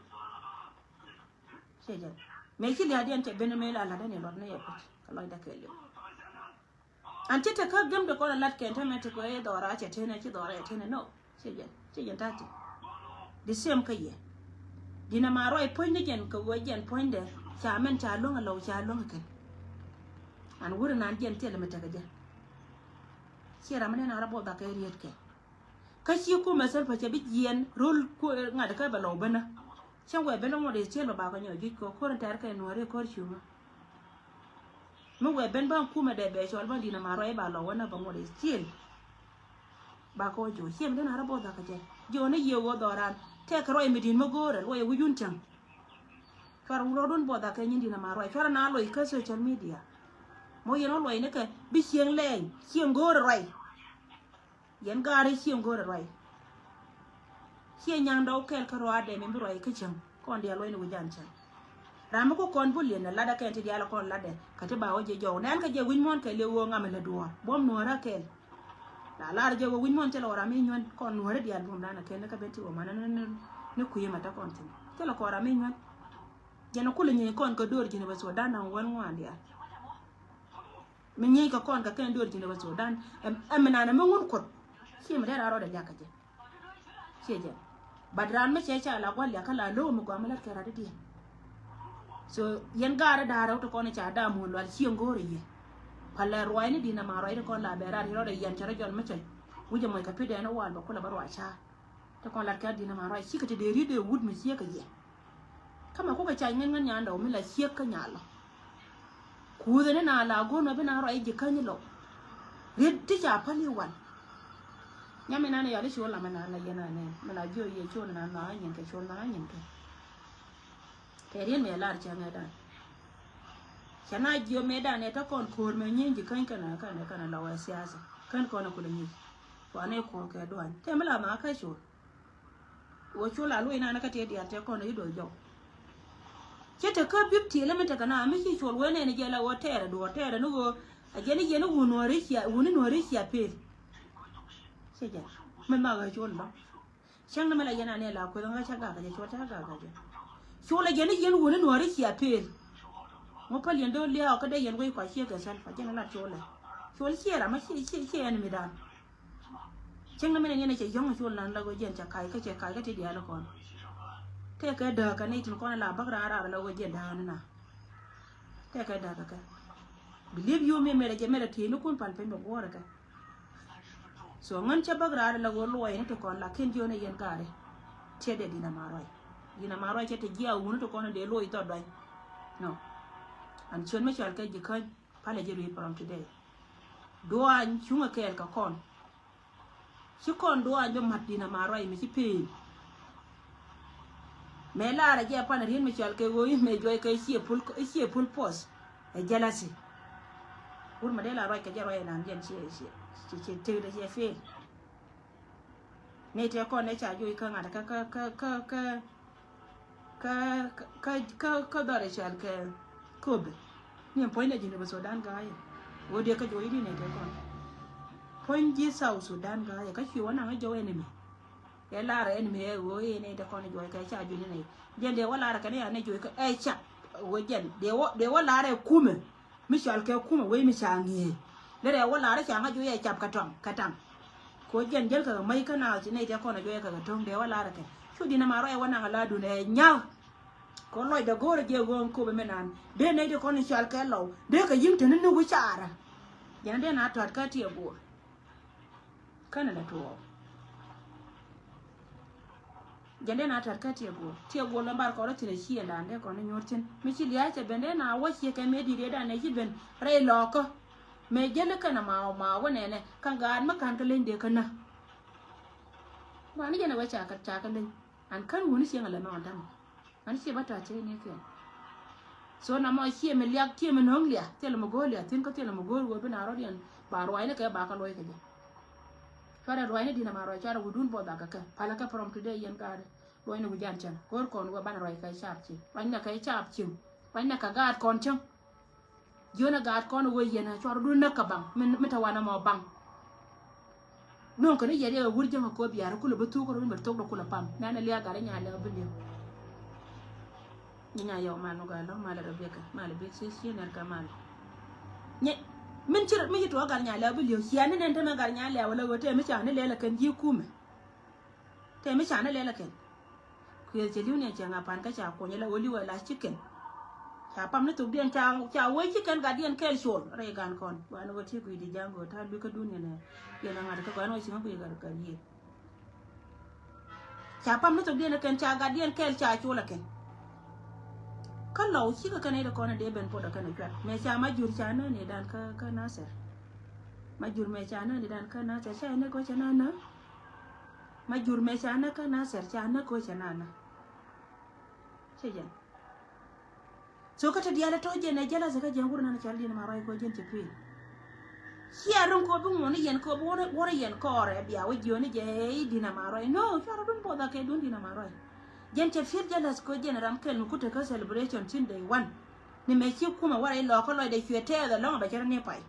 Ciɛ jɛn mëë ci lia̱a̱diɛn cɛ ben mëë la la̱t däni luɔt ni yɛ put kɛ lɔcdä kɛ liw. An ci te kä gem de kɔn a la̱t kɛn te mɛ te kɛ i̱ dhɔra cɛ tenɛ ci dhɔra cɛ tenɛ no. Ci jɛn, ci jɛn ta̱ti̱. The same kä yɛ. Di̱n ama ruac puɔ̱ny ni jɛn kɛ ɣöö jɛn puɔ̱nydɛ ca mɛn ca luäŋ a lɔw ca luäŋ a kɛn. An wuri nan jiɛn thilɛ mi tekɛ jɛ. Ciɛ ram mi nɛn a rɔ both a kɛ riet kɛ. Kä ci kumɛ Salva cɛ bi jiɛn rol ku ŋa̱t kä bɛ lɔw benä. Cɛ wɛ ben ŋuɔt is ciel bɛ bakɔ nyɔ juc kɔ ko̱r in tɛr kɛ nuɔri ko̱r cuŋä. Mi wɛ ben bä kumɛ dɛ bɛ cɔl bä dina ma ruac ba lɔw wänä bɛ ŋuɔt is ciel. Bakɔ jo ciɛ mi den a rɔ both a kɛ jɛ. Jiɔ ni yiëë wä dhɔran tɛk ruac mi din mi go̱o̱rɛ luɔyɛ wi̱c wun cäŋ. Cuarɛ wurɔdun buɔth akɛ nyin dina ma ruac cuarɛ na loc kä social media. Mɔ yɛn wä luɔc ni kɛ bi cieŋ lɛɛny cieŋ go̱o̱rɛ ruac. Yɛn gaari cieŋ go̱o̱rɛ ruac. Ciɛ nyaŋ dɔw kɛl kä ruaadɛ min bi ruac kä cieŋ kɔn diaal luɔc ni wi̱c jan cieŋ. Ram mi ku kɔn bul yɛn ɛ lat akɛn ti diaal kɔn latdɛ kä ti ba wä jɛ jɔw nɛn kä jɛ wi̱c muɔ̱n kɛl yɛ ɣöö ŋam ɛ lät duɔ̱ɔ̱r buɔ̱m nuɔ̱ɔ̱rä kɛl. La lar jɛ wä wi̱c muɔ̱n cɛ lɛ wä ram inyuän kɔn nuɔ̱ɔ̱rä diaal buɔ̱m dan akɛn ni kä ben ti wä man ni kui̱ ma te kɔn thin cɛ lɛ kɔn ram inyuän. Jɛn kulɛ nyieeny kɔn kä döör ji̱n bɛ Sudan naŋ wän ŋuan diaal. Mi nyieeny kɛ kɔn kɛ kɛn döör ji̱n bɛ Sudan. Ɛm ɛm naan ɛmɛ ŋun kuɔth. Ciɛ mi dee raa rɔɔdɛ liak kɛ jɛ. Ciɛ jɛ. But raan mi cɛ ca la gua̱l liak kä la lo̱o̱ mi gɔaa mi lat kɛ rat idiɛn. So yɛn gaari da̱a̱rɛ wä ti kɔn ca da̱a̱ muɔ̱ɔ̱n lual cieŋ go̱o̱rɛ yɛ. Palɛ ruaacni di̱n ɛma ruac ti kɔn la bɛ rat rɔɔdɛ yɛn cɛ rɔ jɔl mi cɛ. Wi̱cɛ mɔc kɛ pi̱dɛɛn i̱ wal bɛ kulɛ bä ruac ca̱a̱r. Te kɔn lat kɛ di̱n ɛma ruac cikɛ te dee ri̱t dee wut mi ciek kɛ yɛ. Kä mɛ kukɛ ca ŋän ŋän nyandɛ wä mi la ciek kä nyalɔ. Kuuthɛ ni na la go̱n mɛ bi na ruac ji̱ käny lɔ. Riet ti ca päl i̱ wan. Nyam inan yɔl i̱ col na mɛ na la yɛn anɛ mɛ la jiɔ yɛ col na na nyin kɛ col na nyin kɛ. Kɛ riet mɛ lar cɛ ŋɛ dan. Cɛ na jiɔ mɛ dan ɛ te kɔn ko̱r mɛ nyin ji̱ käny kɛn kɛn kɛn la wɛ siasa kɛn kɔn kulɛ nyic. Wanɛ ko̱r kɛ duany tɛ mi la ma kä col. Wä col a luɔc nanɛ kä tiɛ diaal tɛ kɔn i̱ do̱r jɔw. Cɛ te kä bip tiɛlɛ mi tekɛ na mi ci col wee nɛn jɛ la wä tɛɛrɛ duɔ̱ɔ̱r tɛɛrɛ ni ɣöö a jɛn i̱ jɛn i̱ wun nuɔ̱ɔ̱ri cia wun i̱ nuɔ̱ɔ̱ri cia pel. Cɛ jɛ mi mak ɣä col lɔ. Cäŋ ni mi la yɛn anɛ la kueth ŋä cä gak kɛ jɛ col cä gak kɛ jɛ. Col a jɛn i̱ jɛn wun i̱ nuɔ̱ɔ̱ri cia pel. Ŋu päl yɛn do̱r liaak kä dee yɛn wec kua ciek kɛ Salva jɛn i̱ lat col ɛ. Col ciɛ ram a ciɛ ciɛ ciɛ ɛn mi dan. Cäŋ ni mi nɛ niɛn ɛ cɛ yɔ̱ŋ col nan la ɣöö jiɛn cɛ ka̱c kä cɛ ka̱c kä ti diaal kɔn. Tëëkɛ dääk kɛ ni tin kɔn la bäk raan raar la ɣöö jiɛn dääk ni na. Tëëkɛ dääk kɛ kɛ. Bi liep yom mi mɛrɛ jɛ mɛrɛ tiee ni kun pal piny bɛ guɔ̱ɔ̱rɛ kɛ. So ŋän cɛ bäk raar la ɣöö luɔy ni ti kɔn la ken jiön ɛ yɛn gaari. Tiɛ dee di̱n ama ruac. Di̱n ama ruac cɛ ti jiɛ a wuni ti kɔn dee luɔy thɔt duany. No. An ciön mi cɔal kɛ ji̱ käny. Palɛ ji̱ ri̱i̱t from today. Duany cuŋä kɛɛl kɛ kɔn. Ci kɔn duany bi mat di̱n ama ruac mi ci peen. Mëë laarɛ jɛ pan riet mi cɔal kɛ ɣöö i̱ mëë juɔc kɛ i̱ ciɛ pul i̱ ciɛ pul puɔth. Ɛ jealousy. Wur ma dee la ruac kɛ jɛ ruac ɛnan jɛn ciɛ ciɛ ciɛ ciɛ tëkdɛ ciɛ fail. Nɛy tëë kɔn nɛ ca juɔc kä ŋa̱t kä kä kä kä kä kä kä kä kä dhɔr i̱ cɔal kɛ Kobe. Ni puɔ̱ny dɛ ji̱n bɛ Sudan ga̱a̱yɛ. Wä diɛ kä juɔc i̱ di nɛy tëë kɔn. Puɔ̱ny ji̱ South Sudan ga̱a̱yɛ kä cuɛ wä naŋ i̱ jɔw enemy. Ɛ lar enemy ɛ ɣöö i̱ nɛy tëë kɔn i̱ juɔc kɛ ca juɔc ni nɛy. Jɛn dee wä lar kɛ ni an i̱ juɔc kɛ ɛ ca. Wä jɛn dee wä dee wä lar ɛ kumɛ. Mi cɔal kɛ kumɛ wec mi ca ŋi̱eec. Derɛ wä lar i̱ ca ŋa̱c wec ɛ cap kɛ tɔŋ kɛ taŋ. Ko jiɛn jäl kɛ kɛ mäc kä naath ci nɛy tëë kɔn ɛ juɔc kɛ kɛ to̱ŋ dee wä lar kɛ. Cu di̱n ɛma ruac wä naŋ ɛ la duun ɛ nya̱k. Ko lɔcdɛ go̱o̱rɛ jiɛ ɣööŋ Kobe mi naan dee nɛy tëë kɔn i̱ cɔal kɛ lɔw dee kɛ yi̱ŋ te ni ni wi̱c caarä. Jɛn dee na tɔ̱t kä tiɛ guɔ̱ɔ̱r. Känɛ lɛ tuɔɔk. Jɛn dee na tɛr kä tiɛ guɔl tiɛ guɔl lɔ bar kɔrɔ thin a ciɛ dan dee kɔn inyuɔr thin mi ci lia̱a̱ cɛ ben dee na wä ciɛ kɛ mëë di̱t yɛ dan ɛ ci ben rɛy lɔɔkä. Mëë jälä kɛn a ma ma wä nɛnɛ kä gaat mi ka̱n kä leny dee kä nä. Guani jɛn a wä ca kä ca kä leny an kän wuni cieŋ a lɛ mɛ ɔn tämɛ. Ani ciɛ bä ta̱a̱ cɛ ni kɛn. So na mɔ ciɛ mi liak ciɛ mi no̱o̱ŋ liak thilɛ mi go̱o̱r liak thin kä thilɛ mi go̱o̱r wä bi na rɔ̱diɛn ba ruaacni kɛ ba kä luɔ̱c kɛ jɛ. Cuarɛ ruaacni di̱n ama ruac cuarɛ wudun buɔth a kɛ kɛ palä kɛ from today yɛn gaat. Luɔ̱cni wi̱c jan cäŋ go̱o̱r kɔn wä banɛ ruac kɛ caap cieŋ ruaacni kɛ caap cieŋ ruaacni kɛ gaat kɔn cäŋ. Jiönä gaat kɔn wee yɛn a cuarɛ dun näk kɛ baŋ mi te wanɛ mɔ baŋ. No̱o̱ŋ kɛ ni yɛt yɛ wur jäŋ a koth biaar kulɛ bi thuk rot mi bɛ thok dɔ kulɛ pam. Nɛn a liak gat inya lɛk bi liek. Nyi nya yɔw mal mi gɔaa lɔ̱ŋ mal a Rebecca mal a big sis ci nɛr kɛ mal. Nyi min ci mi ci tuɔɔk gat inya lɛk bi liek cia ni nɛn te mɛ gat inya lɛk wala ɣöö te mi ca ni lɛl a kɛn ji̱ kumɛ. Te mi ca ni lɛl a kɛn. Kui̱ cɛ li̱w ni cɛ ŋa pan kä ca kuɔny la wä li̱w a la ci kɛn. Ca pam ni thokdiɛn ca, ca wee ci kɛn gatdiɛn kɛɛl col rɛy gan kɔn. Guan wä ti guic di jaŋ go̱o̱r ta̱a̱ lui̱kä dun yɛn ɛ, yɛn ɛ ŋa̱t kä guan wä ci ŋä guic gat gat yiëë. Ca pam ni thokdiɛn ɛ kɛn ca gatdiɛn kɛɛl ca col ɛ kɛn. Kä lɔw cikɛ kɛn ɛ idɛ kɔn ɛ dee ben pot ɛ kɛn ɛ cuat. Mɛ ca ma jur ca nä ni dan kä, kä Nasir. Ma jur mɛ ca nä ni dan kä Nasir ca nä kɔ ca nä nä. Ma jur mɛ ca nä kä Nasir ca nä kɔ ca nä nä. Cɛ jɛn. So kä te diaal tɔ jɛn ɛ jealous kä jɛn wur nan cal Dina Maruai kɔ jɛn cɛ pi̱i̱. Cia rin kɔ bi ŋuɔni yɛn kɔ bi wurɛ yɛn kɔɔrɛ bia wä jiɔni jɛ ɛ Dina Maruai. No, cuarɛ dun bother kɛ dun Dina Maruai. Jɛn cɛ feel jealous kɔ jɛn ram kɛl mi kut te kä celebration tin day one. Ni mɛ ci kumɛ warɛ ilɔ kä lɔcdɛ cuɛ tɛɛth ɛlɔŋ bɛ cɛ rɛ ni pay.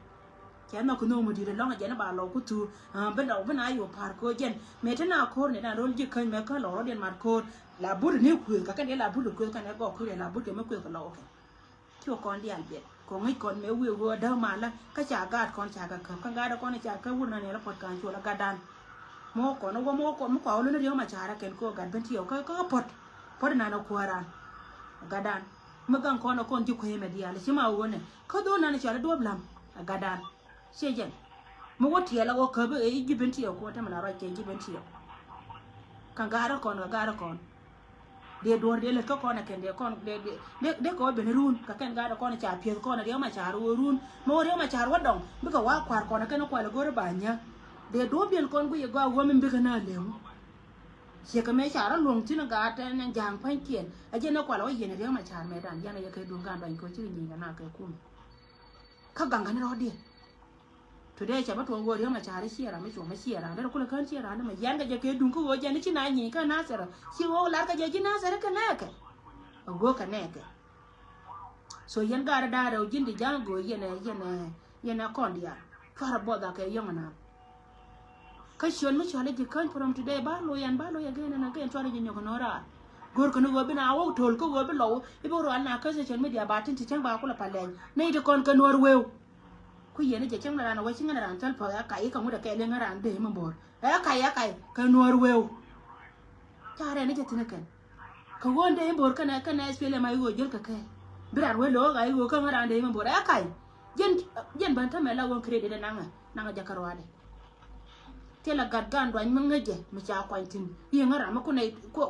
Cɛ nhɔk kɛ nhök mi di̱i̱t ɛlɔ̱ŋ jɛn i̱ ba lɔw ku thuuk. Bi lɔw bi na yo̱o̱ pa̱a̱r ko̱o̱r jɛn mëë te na ko̱o̱r ni dan ro̱l ji̱ käny mëë kä lɔw rɔ̱diɛn mat ko̱o̱r. La but ni kuëëth kä kɛn dee la but kɛ kuëëth kɛn ɛ gɔɔk kuëëth la but kɛ mi kuëëth kɛ lɔw kɛn. Ti wä kɔn diaal biɛt kɛ ŋi̱c kɔn mëë wëë wee däk malä kä ca gaat kɔn ca kɛ käp kä gaat kɔn ca kɛ wur na ni la puɔ̱t ka̱n cuɔl ɛ gatdan. Mɔ kɔn wä mɔ kɔn mi kua wä luni riäk ma ca̱rä kɛn ko̱o̱r gat ben ti wä kä kä puɔ̱t puɔ̱t nan ɛ kuääran ɛ gatdan. Mi gaŋ kɔn ɛ kɔn ji̱ kueemɛ diaal ci ma ɣöö nɛ kä dho̱o̱n nan cɔal i̱ duɔ̱ɔ̱p la̱m ɛ gatdan. Ciɛ jɛn mi wä tiɛɛl ɛ wä käp i̱ ji̱ ben tiɛɛk kuɔn te mi la ruac kɛ ji̱ ben tiɛɛk. Kɛ ga̱a̱r ɛ kɔn kɛ ga̱a̱r ɛ kɔn. Dee duɔ̱ɔ̱r dee lät kä kɔn ɛ kɛn dee kɔn dee dee dee kɛ wä ben run kɛ kɛn ga̱a̱r ɛ kɔn ca piɛth kɔn ɛ riɛk ma ca̱a̱r wä run mi wä riɛk ma ca̱a̱r wä dɔŋ bikɛ wa kua̱r kɔn ɛ kɛn kual ɛ go̱r ɛ ba nyä. Dee duɔ̱ɔ̱p diɛn kɔn guic ɛ gɔaa wä min bikɛ na lɛŋ. Ciɛ kɛ mëë ca rɔ luɔ̱ŋ thi̱n gaat tɛn ja̱a̱ŋ pa̱nykiɛn. A jiɛn ni kual ɣä yiɛn riäk ma ca̱a̱r mëë dan jiɛn a yɛ kɛ duŋ gaan duany kɛ ci kɛ nyieny kɛ na kɛ kum. Kä gaŋ kɛn rɔ̱diɛn. Today cɛ bä tuɔɔk ɣöö riäk ma ca̱a̱r ciɛ ram mi cuɔ̱m mi ciɛ ram derɛ kulɛ kään ciɛ ram mi yɛn kɛ jɛ kɛ duŋ kä ɣöö jɛn ci na nyieny kä Nasir. Ci ɣöö lar kɛ jɛ ji̱ Nasir kɛ nɛɛkɛ. A ɣöö kɛ nɛɛkɛ. So yɛn gaat da̱a̱r rɛw ji̱n di ja̱a̱ŋ go̱o̱r yɛn ɛ yɛn ɛ yɛn ɛ kɔn diaal. Cuarɛ buɔth a kɛ yɔ̱ŋ ɛnan. Kä ciöt mi cɔl i̱ ji̱ käny from today ba lo̱c ɛn ba lo̱c again and again cuarɛ ji̱ nyɔk ɛn ɣöö raar. Go̱o̱r kɛn ɣöö bi na wä to̱l kä ɣöö bi lɔw i̱ bi rual na kä social media ba tin ti cäŋ ba kulɛ pa lɛny. Nɛy ti kɔn kɛ nuɔ̱ɔ̱r wëëw. Ku yɛn i̱ jɛ cäŋ na raan a wä ci ŋän raan thäl päth ɛ kac i̱ kä ŋut ɛ kɛɛl i̱ ŋän raan dee mi bo̱o̱r ɛ kac ɛ kac kɛ nuɔ̱ɔ̱r wëëw. Ca rɛn i̱ jɛ thi̱n ɛ kɛn. Kɛ ɣöö dee i̱ bo̱o̱r kɛnɛ kɛnɛ S P L M a i̱ ɣöö jäl kɛ kɛɛl. Bi raan wee lo̱o̱k a i̱ ɣöö kä ŋän raan dee mi bo̱o̱r ɛ kac. Jɛn jɛn bän tämɛ la ɣöö credit ɛ naŋɛ naŋɛ jɛ kä ruaadɛ. Thilɛ gat gan duany mi ŋäcɛ mi ca kuany thi̱n. I̱ ŋä ram mi kunɛ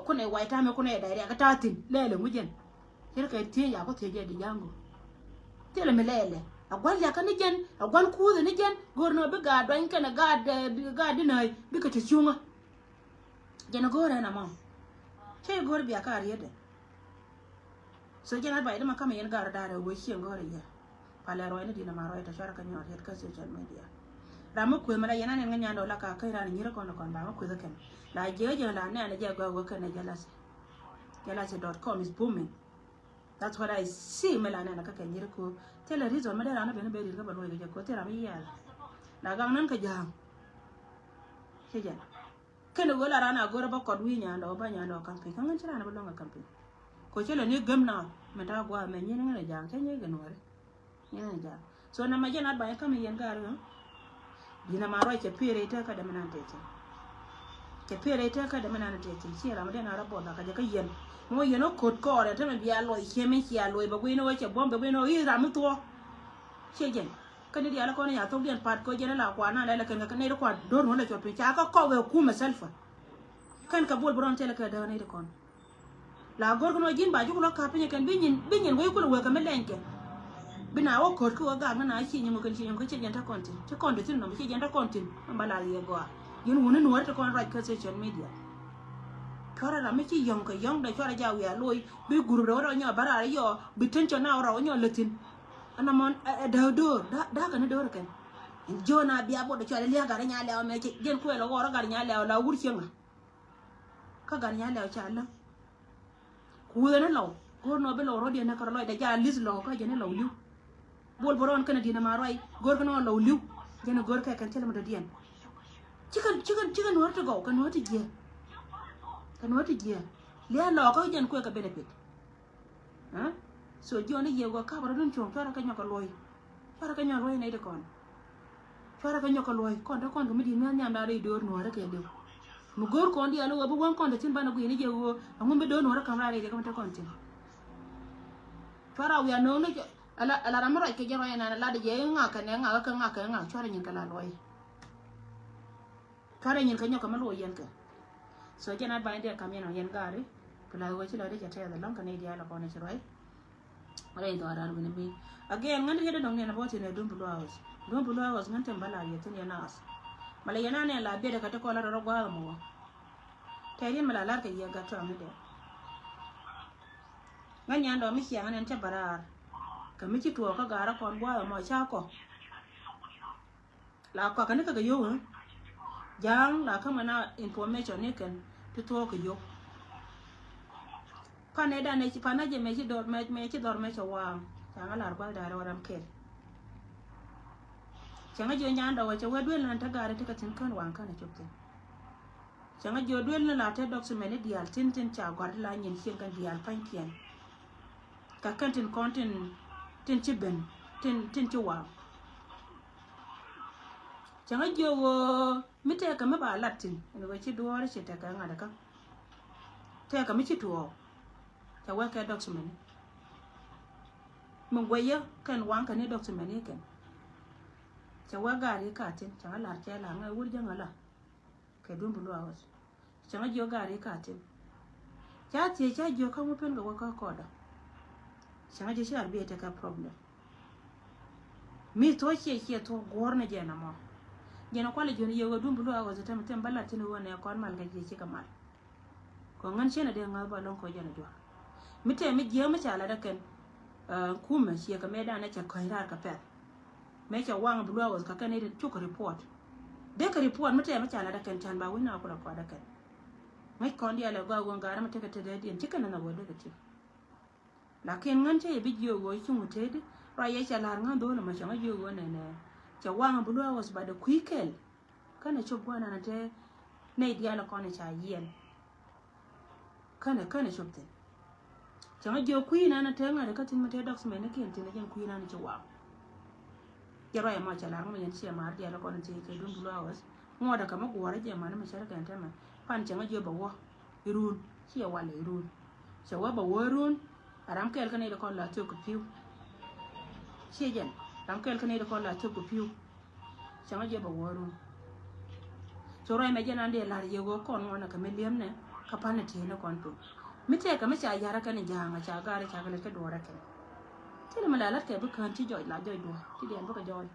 kunɛ wac ta̱a̱ mi kunɛ da̱c riak ta̱a̱ thi̱n lɛɛlɛ ŋu jɛn. Thilɛ kɛ thiec a ku thiec jɛ di ja̱a̱ŋ go̱o̱r. Thilɛ mi lɛɛlɛ a gua̱n liakä ni jɛn a gua̱n kuuthɛ ni jɛn. Go̱o̱r nɔ bi gaat duany kɛnɛ gaat gaat di nääc bikɛ te cuŋä. Jɛn a go̱o̱r ɛn amɔ. Cä i̱ go̱o̱r bia ka a rietdɛ. So jɛn advice dämɛ kamɛ yɛn gar da̱a̱r ɛ wee cieŋ gɔ̱rɛ yɛ. Palɛ ruɔy ni di̱n ɛma ruɔy tɔ cuarɛ kä nyɔɔr yɛt kä social media. Ram mi kueth mi la yɛn a nɛn ŋä nyandɛ wä la ka käc ran nyi̱r kɔn kɔn ba ŋä kueth ɛ kɛn. La jiɛ jɛ la nɛn jɛ gɔaa wä kɛn ɛ jealousy. Jealousy dot com is booming. That's what I see mi la nɛn kä kɛ nyi̱r ko. Thilɛ reason mi dee ran ni ben ben rit kä bɛ luɔy kɛ jɛ ko thil ram mi yial. La gaŋ nɛn kɛ ja̱a̱ŋ. Ci jɛn. Kɛn i̱ ɣöö la raan a go̱rä bä kɔt wi̱i̱ nyandɔ bä nyandɔ campaign kä ŋän ci raan bä luäŋ a campaign. Ko cä lɛ ni gem na mɛ ta̱a̱ gua̱a̱ mɛ nyin ŋän a ja̱a̱ŋ cä nyɛy gɛ nuɔ̱ɔ̱ri. Nyin ŋän a ja̱a̱ŋ so na mɛ jɛ nat ba nyɛ käm i̱ yɛn ga̱a̱r ɣä. Di̱n a ma ruac cɛ piɛɛr i̱ tɛkä dämɛ nan tɛthin. Cɛ piɛɛr i̱ tɛkä dämɛ nan tɛthin ci ram dee na rɔ buɔth a kä jɛ kä yɛn. Mɔ yɛn ɔ ko̱t kɔɔrɛ tämɛ bia luɔc ciɛ min cia luɔc bɛ gui̱n ɔ cɛ buɔ̱m bɛ gui̱n ɔ i̱ ram mi thuɔ̱ɔ̱. Ciɛ jɛn. Kä ni diaal kɔn i̱ a thok diɛn pat kɔ jɛn ila kuan na lɛlɛ kɛn kɛ nɛy ti kuan do̱r ŋuɔ̱n lɛ cuɔt piny ca kä kɔk ɛ kumɛ Salva. Kɛn kɛ bol bi rɔn tɛlɛ kɛ däk nɛy ti kɔn. La go̱r kɛ nɔ ji̱n ba ji̱ kulɔ kap piny kɛn bi nyin bi nyin wec kulɛ wek kɛ mi lɛny kɛ. Bi na wä ko̱t kä wä gak ni na ci nyin wä kɛn ci nyin kä ci jɛn te kɔn tin ci kɔn di thin nɔm ci jɛn te kɔn tin. Mɛ ba la yɛ gɔaa. Ji̱n wuni nuɔ̱ɔ̱ri ti kɔn ruac kä social media. Cuarɛ ram mi ci yɔ̱ŋ kɛ yɔ̱ŋ dee cuarɛ ja wiaa loc bi gurup dee wä rɔ nyɔ bä raar yɔ bi tension na wä rɔ nyɔ lä thin. Ɛn amɔn ɛ däk do̱r da̱a̱ kɛn do̱r kɛn. Jiöna bia bot cɔal i̱ lia̱a̱ gat i̱ nya lɛw mɛ ci jiɛn kuɛl i̱ ɣɔr i̱ gat i̱ nya lɛw la wur cieŋä. Kä gat i̱ nya lɛw ca läŋ. Kuuthɛ ni lɔw go̱o̱r nɔ bi lɔw rɔ̱diɛn ni kärɔ lɔcdɛ ja li̱th lɔw kä jɛn i̱ lɔw li̱w. Bol bä rɔɔn kɛn i̱ di̱n ɛma ruac go̱o̱r kɛn ɣɔn lɔw li̱w. Jɛn i̱ go̱o̱r kɛ kɛn thilɛ mi dɔ̱diɛn. Cikɛ cikɛ cikɛ nuɔ̱ɔ̱r ti gɔw kɛ nuɔ̱ɔ̱r ti jiɛ. Kɛ nuɔ̱ɔ̱r ti jiɛ lia̱a̱ lɔw kä jɛn kuɛ kɛ benefit. So jiɔn i̱ yiëë wä kap rɔ dun cuɔ̱ŋ cuarɛ kɛ nyɔk kɛ luɔ̱c. Cuarɛ kɛ nyɔk luɔ̱c nɛy ti kɔn. Cuarɛ kɛ nyɔk kɛ luɔ̱c kɔn te kɔn kɛ mi di̱i̱t mi nhiam da̱a̱ rɛy do̱r nuɔ̱ɔ̱rä kɛ liw. Mi go̱o̱r kɔn diaal i̱ ɣöö bi wäŋ kɔn te thi̱n banɛ gui̱n i̱ jɛ ɣöö ɛŋu mi do̱r nuɔ̱ɔ̱rä ka̱m raar i̱ jɛ kɛ mi te kɔn thi̱n. Cuara wiaa no̱o̱ŋ ni ala, ala ram mi ruac kɛ jɛ ruac ɛnan ala di jɛ ŋa kɛ nɛ ŋa kɛ ŋa kɛ ŋa cuara nyin kɛ la luɔy. Cuara nyin kɛ nyɔk kɛ mi luɔy yɛn kɛ. So jɛ na ba̱ny diɛ kam yɛn ɔ yɛn gari. Pila wee ci la di jɛ tɛth alɔŋ kɛ ni diaal ɔ kɔn ci ruac. Rɛy dhɔaar ar wi̱n mi. Again ŋän di jɛ di dɔŋ ni ɛn bɔ tin ɛ dum bulu hours. Dum bulu hours ŋän tin bä la yɛ tin yɛ nas. Mala yɛ na ni la biɛ di kɛ ti kɔla rɔ rɔ gua̱a̱th mɔ wä. Tɛriɛn mi la lar kɛ yɛ gat tɔŋ ni dɛ. Ŋän nyan dɔɔ mi ciaŋ nɛn cɛ bä raar. Kɛ mi ci tuɔɔk kä gaarä kɔn gua̱a̱th ɛmɔ ca kɔ. La kɔakɛ ni kɛ kɛ yio̱w ɛ. Ja̱a̱ŋ la kä mɛn a information ni kɛn ti tuɔɔk kɛ yio̱w. Pan ɛ dan ɛ ci pan a jɛ mɛ ci dhɔr mɛ mɛ ci dhɔr mɛ cɛ waaŋ. Ca ŋä lar gua̱a̱th da̱rɛ wä ram kɛl. Cɛ ŋä jiɔ nyan dɔɔ wä cɛ wä duel nan te gaarɛ ti kɛ thi̱n kän waŋ kän ɛ cop thi̱n. Cäŋä jiɔ duel ni la te document ni diaal tin tin ca gɔ̱a̱r la nyin cieŋ kɛn diaal pa̱nykiɛn. Ka kɛn tin kɔn tin tin ci ben tin tin ci waŋ. Cäŋä jiɔ ɣöö mi tɛɛkɛ mi ba lat tin ɛn ɣöö ci duɔ̱ɔ̱r ci tɛkɛ ŋa̱t kä tɛɛkɛ mi ci tuɔɔk. Cɛ wee kɛ document ni mi guɛyä kɛn waŋ kɛn ni document ni kɛn. Cɛ wee gaari ka tin cäŋä lar cɛ la ŋɛ wur jäŋä la. Kɛ dun bi luaak ɣɔth. Cäŋä jiök gaari ka tin. Ca thiec ca jiök kä ŋu pen kɛ wä kä kɔɔdɔ. Cäŋä jiök ci ar bi ɛ tekɛ problem. Mi thuɔ̱c ciɛ ciɛ thuɔ̱k guɔ̱r ni jɛn amɔ. Jɛn kualɛ jiön yɛ wä dun bi luaak ɣɔth tɛm tɛm bä lat tin wä nɛ kɔn mal kɛ jiɛ cikɛ mal. Kɔ ŋän ciɛn a dee ŋa̱th bä lɔŋ kɔ jɛn a juak. Mi tɛm mi jiäk mi ca lat a kɛn. Kumɛ ciɛ kɛ mɛ danɛ cɛ kɔ̱ny raar kɛ pɛl. Mɛ cɛ waŋ bi luaak ɣɔth kɛ kɛn i̱ cuk report. Dee kɛ report mi tɛm mi ca lat a kɛn can ba wi̱n na kulɛ kɔat a kɛn. Ŋäc kɔn diaal ɛ gɔaa wä ŋa̱rä mi tekɛ tetdɛ diɛn ci kɛn a nhɔk wä dee kɛ ti. Lakin ŋän cä yɛ bi jiök ɣöö cuŋ teti ruac yɛ cɛ la̱r ŋän dho̱l ɛmɔ cɛ ŋä jiök ɣöö nɛnɛ. Cɛ waŋ bi luaak ɣɔth ba dee kui̱ kɛl. Känɛ cop gua̱n ɛn te nɛy diaal kɔn ca yiɛn. Känɛ känɛ cop thin. Cäŋ a jiök kui̱ nan a te ŋa̱t kä tin mi te document ni kiɛn tin a jɛn kui̱ nan ci waŋ. Jɛ ruac ɛmɔ cɛ lar ŋuɔ̱ yɛn ciɛ mar diaal kɔn ti kɛ dun bulu hours. Ŋuɔ̱t a kɛ mi guɔ̱r a jɛ man mi cär kɛn tɛmɛ pan cäŋ a jiök bɛ wä. Irun ciɛ wal irun. Cɛ wä bɛ wä irun. A ram kɛɛl kä nɛy di kɔn la thiök kɛ pi̱w. Ciɛ jɛn ram kɛɛl kä nɛy di kɔn la thiök kɛ pi̱w. Cäŋ a jiɛ bɛ wä run. Cu ruac mɛ jɛn an dee la̱r yɛ ɣöö kɔn ŋuɔn a kɛ mi li̱em nɛ kä pan ni ti̱i̱n ni kɔn piny. Mi tɛɛkɛ mi ca ya̱r a kɛn ja̱a̱ŋ a ca ga̱r a ca kɛ lät kä duɔ̱ɔ̱r a kɛn. Thilɛ mi la la̱t kɛ bi kään ci jɔc la jɔc duɔ̱ɔ̱r ti diɛn bikɛ jɔɔl.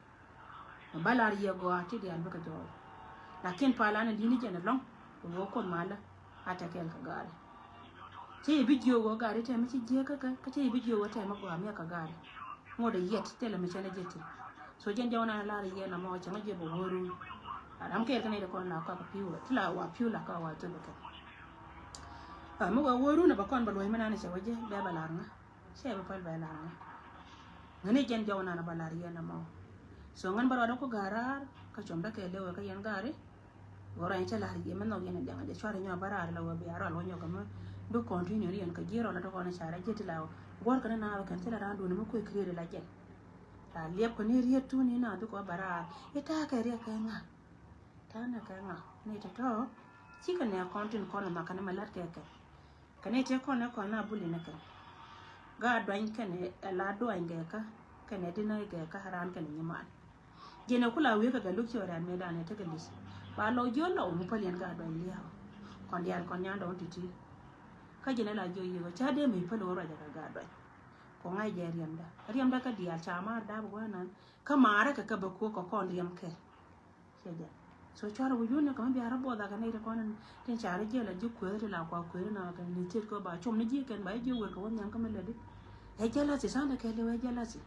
Mɛ ba la̱r yɛ gɔaa ti diɛn bikɛ jɔɔl. Lakin pal an a di̱t ni jɛn ɛlɔ̱ŋ kɛ ɣöö kɔn malä. A tɛ kɛɛl kɛ gaari. Cä yɛ bi jiök wä gaari tɛmɛ ci jiäk kä kä cä yɛ bi jiök wä tɛmɛ gɔaa miak kɛ gaari. Ŋot a yɛt thilɛ mi cɛn a jiɛt ti. So jɛn jɔw na lar yɛ na mɔ cɛ ŋa jiɛ bɛ wä run. A ram kɛɛl kä nɛy ti kɔn la kɔak pi̱w ti la wa pi̱w la ka wa thop kɛ. A mi wä wä run a bɛ kɔn bɛ luɔ̱c mi nan cɛ wä jɛ bɛ bɛ lar ŋa. Cɛ bɛ päl bɛ lar ŋa. Ŋäni jɛn jɔw na bɛ lar yɛ na mɔ. So ŋän bɛ ruɔdɛ ku ga̱ra̱a̱r kä com dä kɛ lewɛ kä yɛn gaari. Gɔrɔ in cɛ la̱r yɛ mɛ nhɔk yɛn a jaŋ jɛ cuarɛ nyɔ bä raar la wä bia rɔal wä nyɔk kɛ mɛ. Bi continue ni yɛn kɛ ji̱ rɔl a dɔkɔn a carɛ ji̱ ti la wä guɔr kɛn na wä kɛn thilɛ raan duuni mɛ kuɛ create la jɛ. La liɛp kɛ ni riet tuni na dukɔ bä raar. Ita kɛ riet kɛ ŋa. Ta nɛ kɛ ŋa ni tɔtɔ. Cikɛ nɛ kɔn tin kɔn a nhɔk kɛn mɛ lat kɛ kɛ. Kɛn ite kɔn ɛ kɔn a buli nɛ kɛn. Gaa duany kɛn ɛ la duany gɛ kä kɛn ɛ dinä gɛ kä raan kɛn nyiman. Jɛn ɛ kula wi̱i̱ kɛ kɛ luk ci ɣän mëë danɛ tekɛ li̱th. Ba lɔ jiɔ lɔ wun päl yɛn gaa duany lia̱a̱. Kɔn diaal kɔn nyan dɔ̱ŋ ti̱ti̱. Kä jɛn ɛ la jiɔ yiëë kä ca dee mëë päl wä ruacɛ kɛ gaa duany. Kɔ ŋa̱c jɛ riɛmda riɛmda kä diaal ca maar daap gua̱a̱nan. Kä maarä kɛ kɛ bä kuɔ kɛ kɔn riɛm kɛ. Cɛ jɛ. So cuarɛ wi̱c wun ni kɛ mi biarä buɔth akɛ nɛy ti kɔn tin carɛ jiɛl a ji̱ kueer ti la kua kueer na kɛ ni thiet kɛ ba com ni ji̱ kɛn ba ji̱ jiɛ wer kɛ wä nhiam kä mi lätdi. Ɛ jealousy sandɛ kɛ liw ɛ jealousy.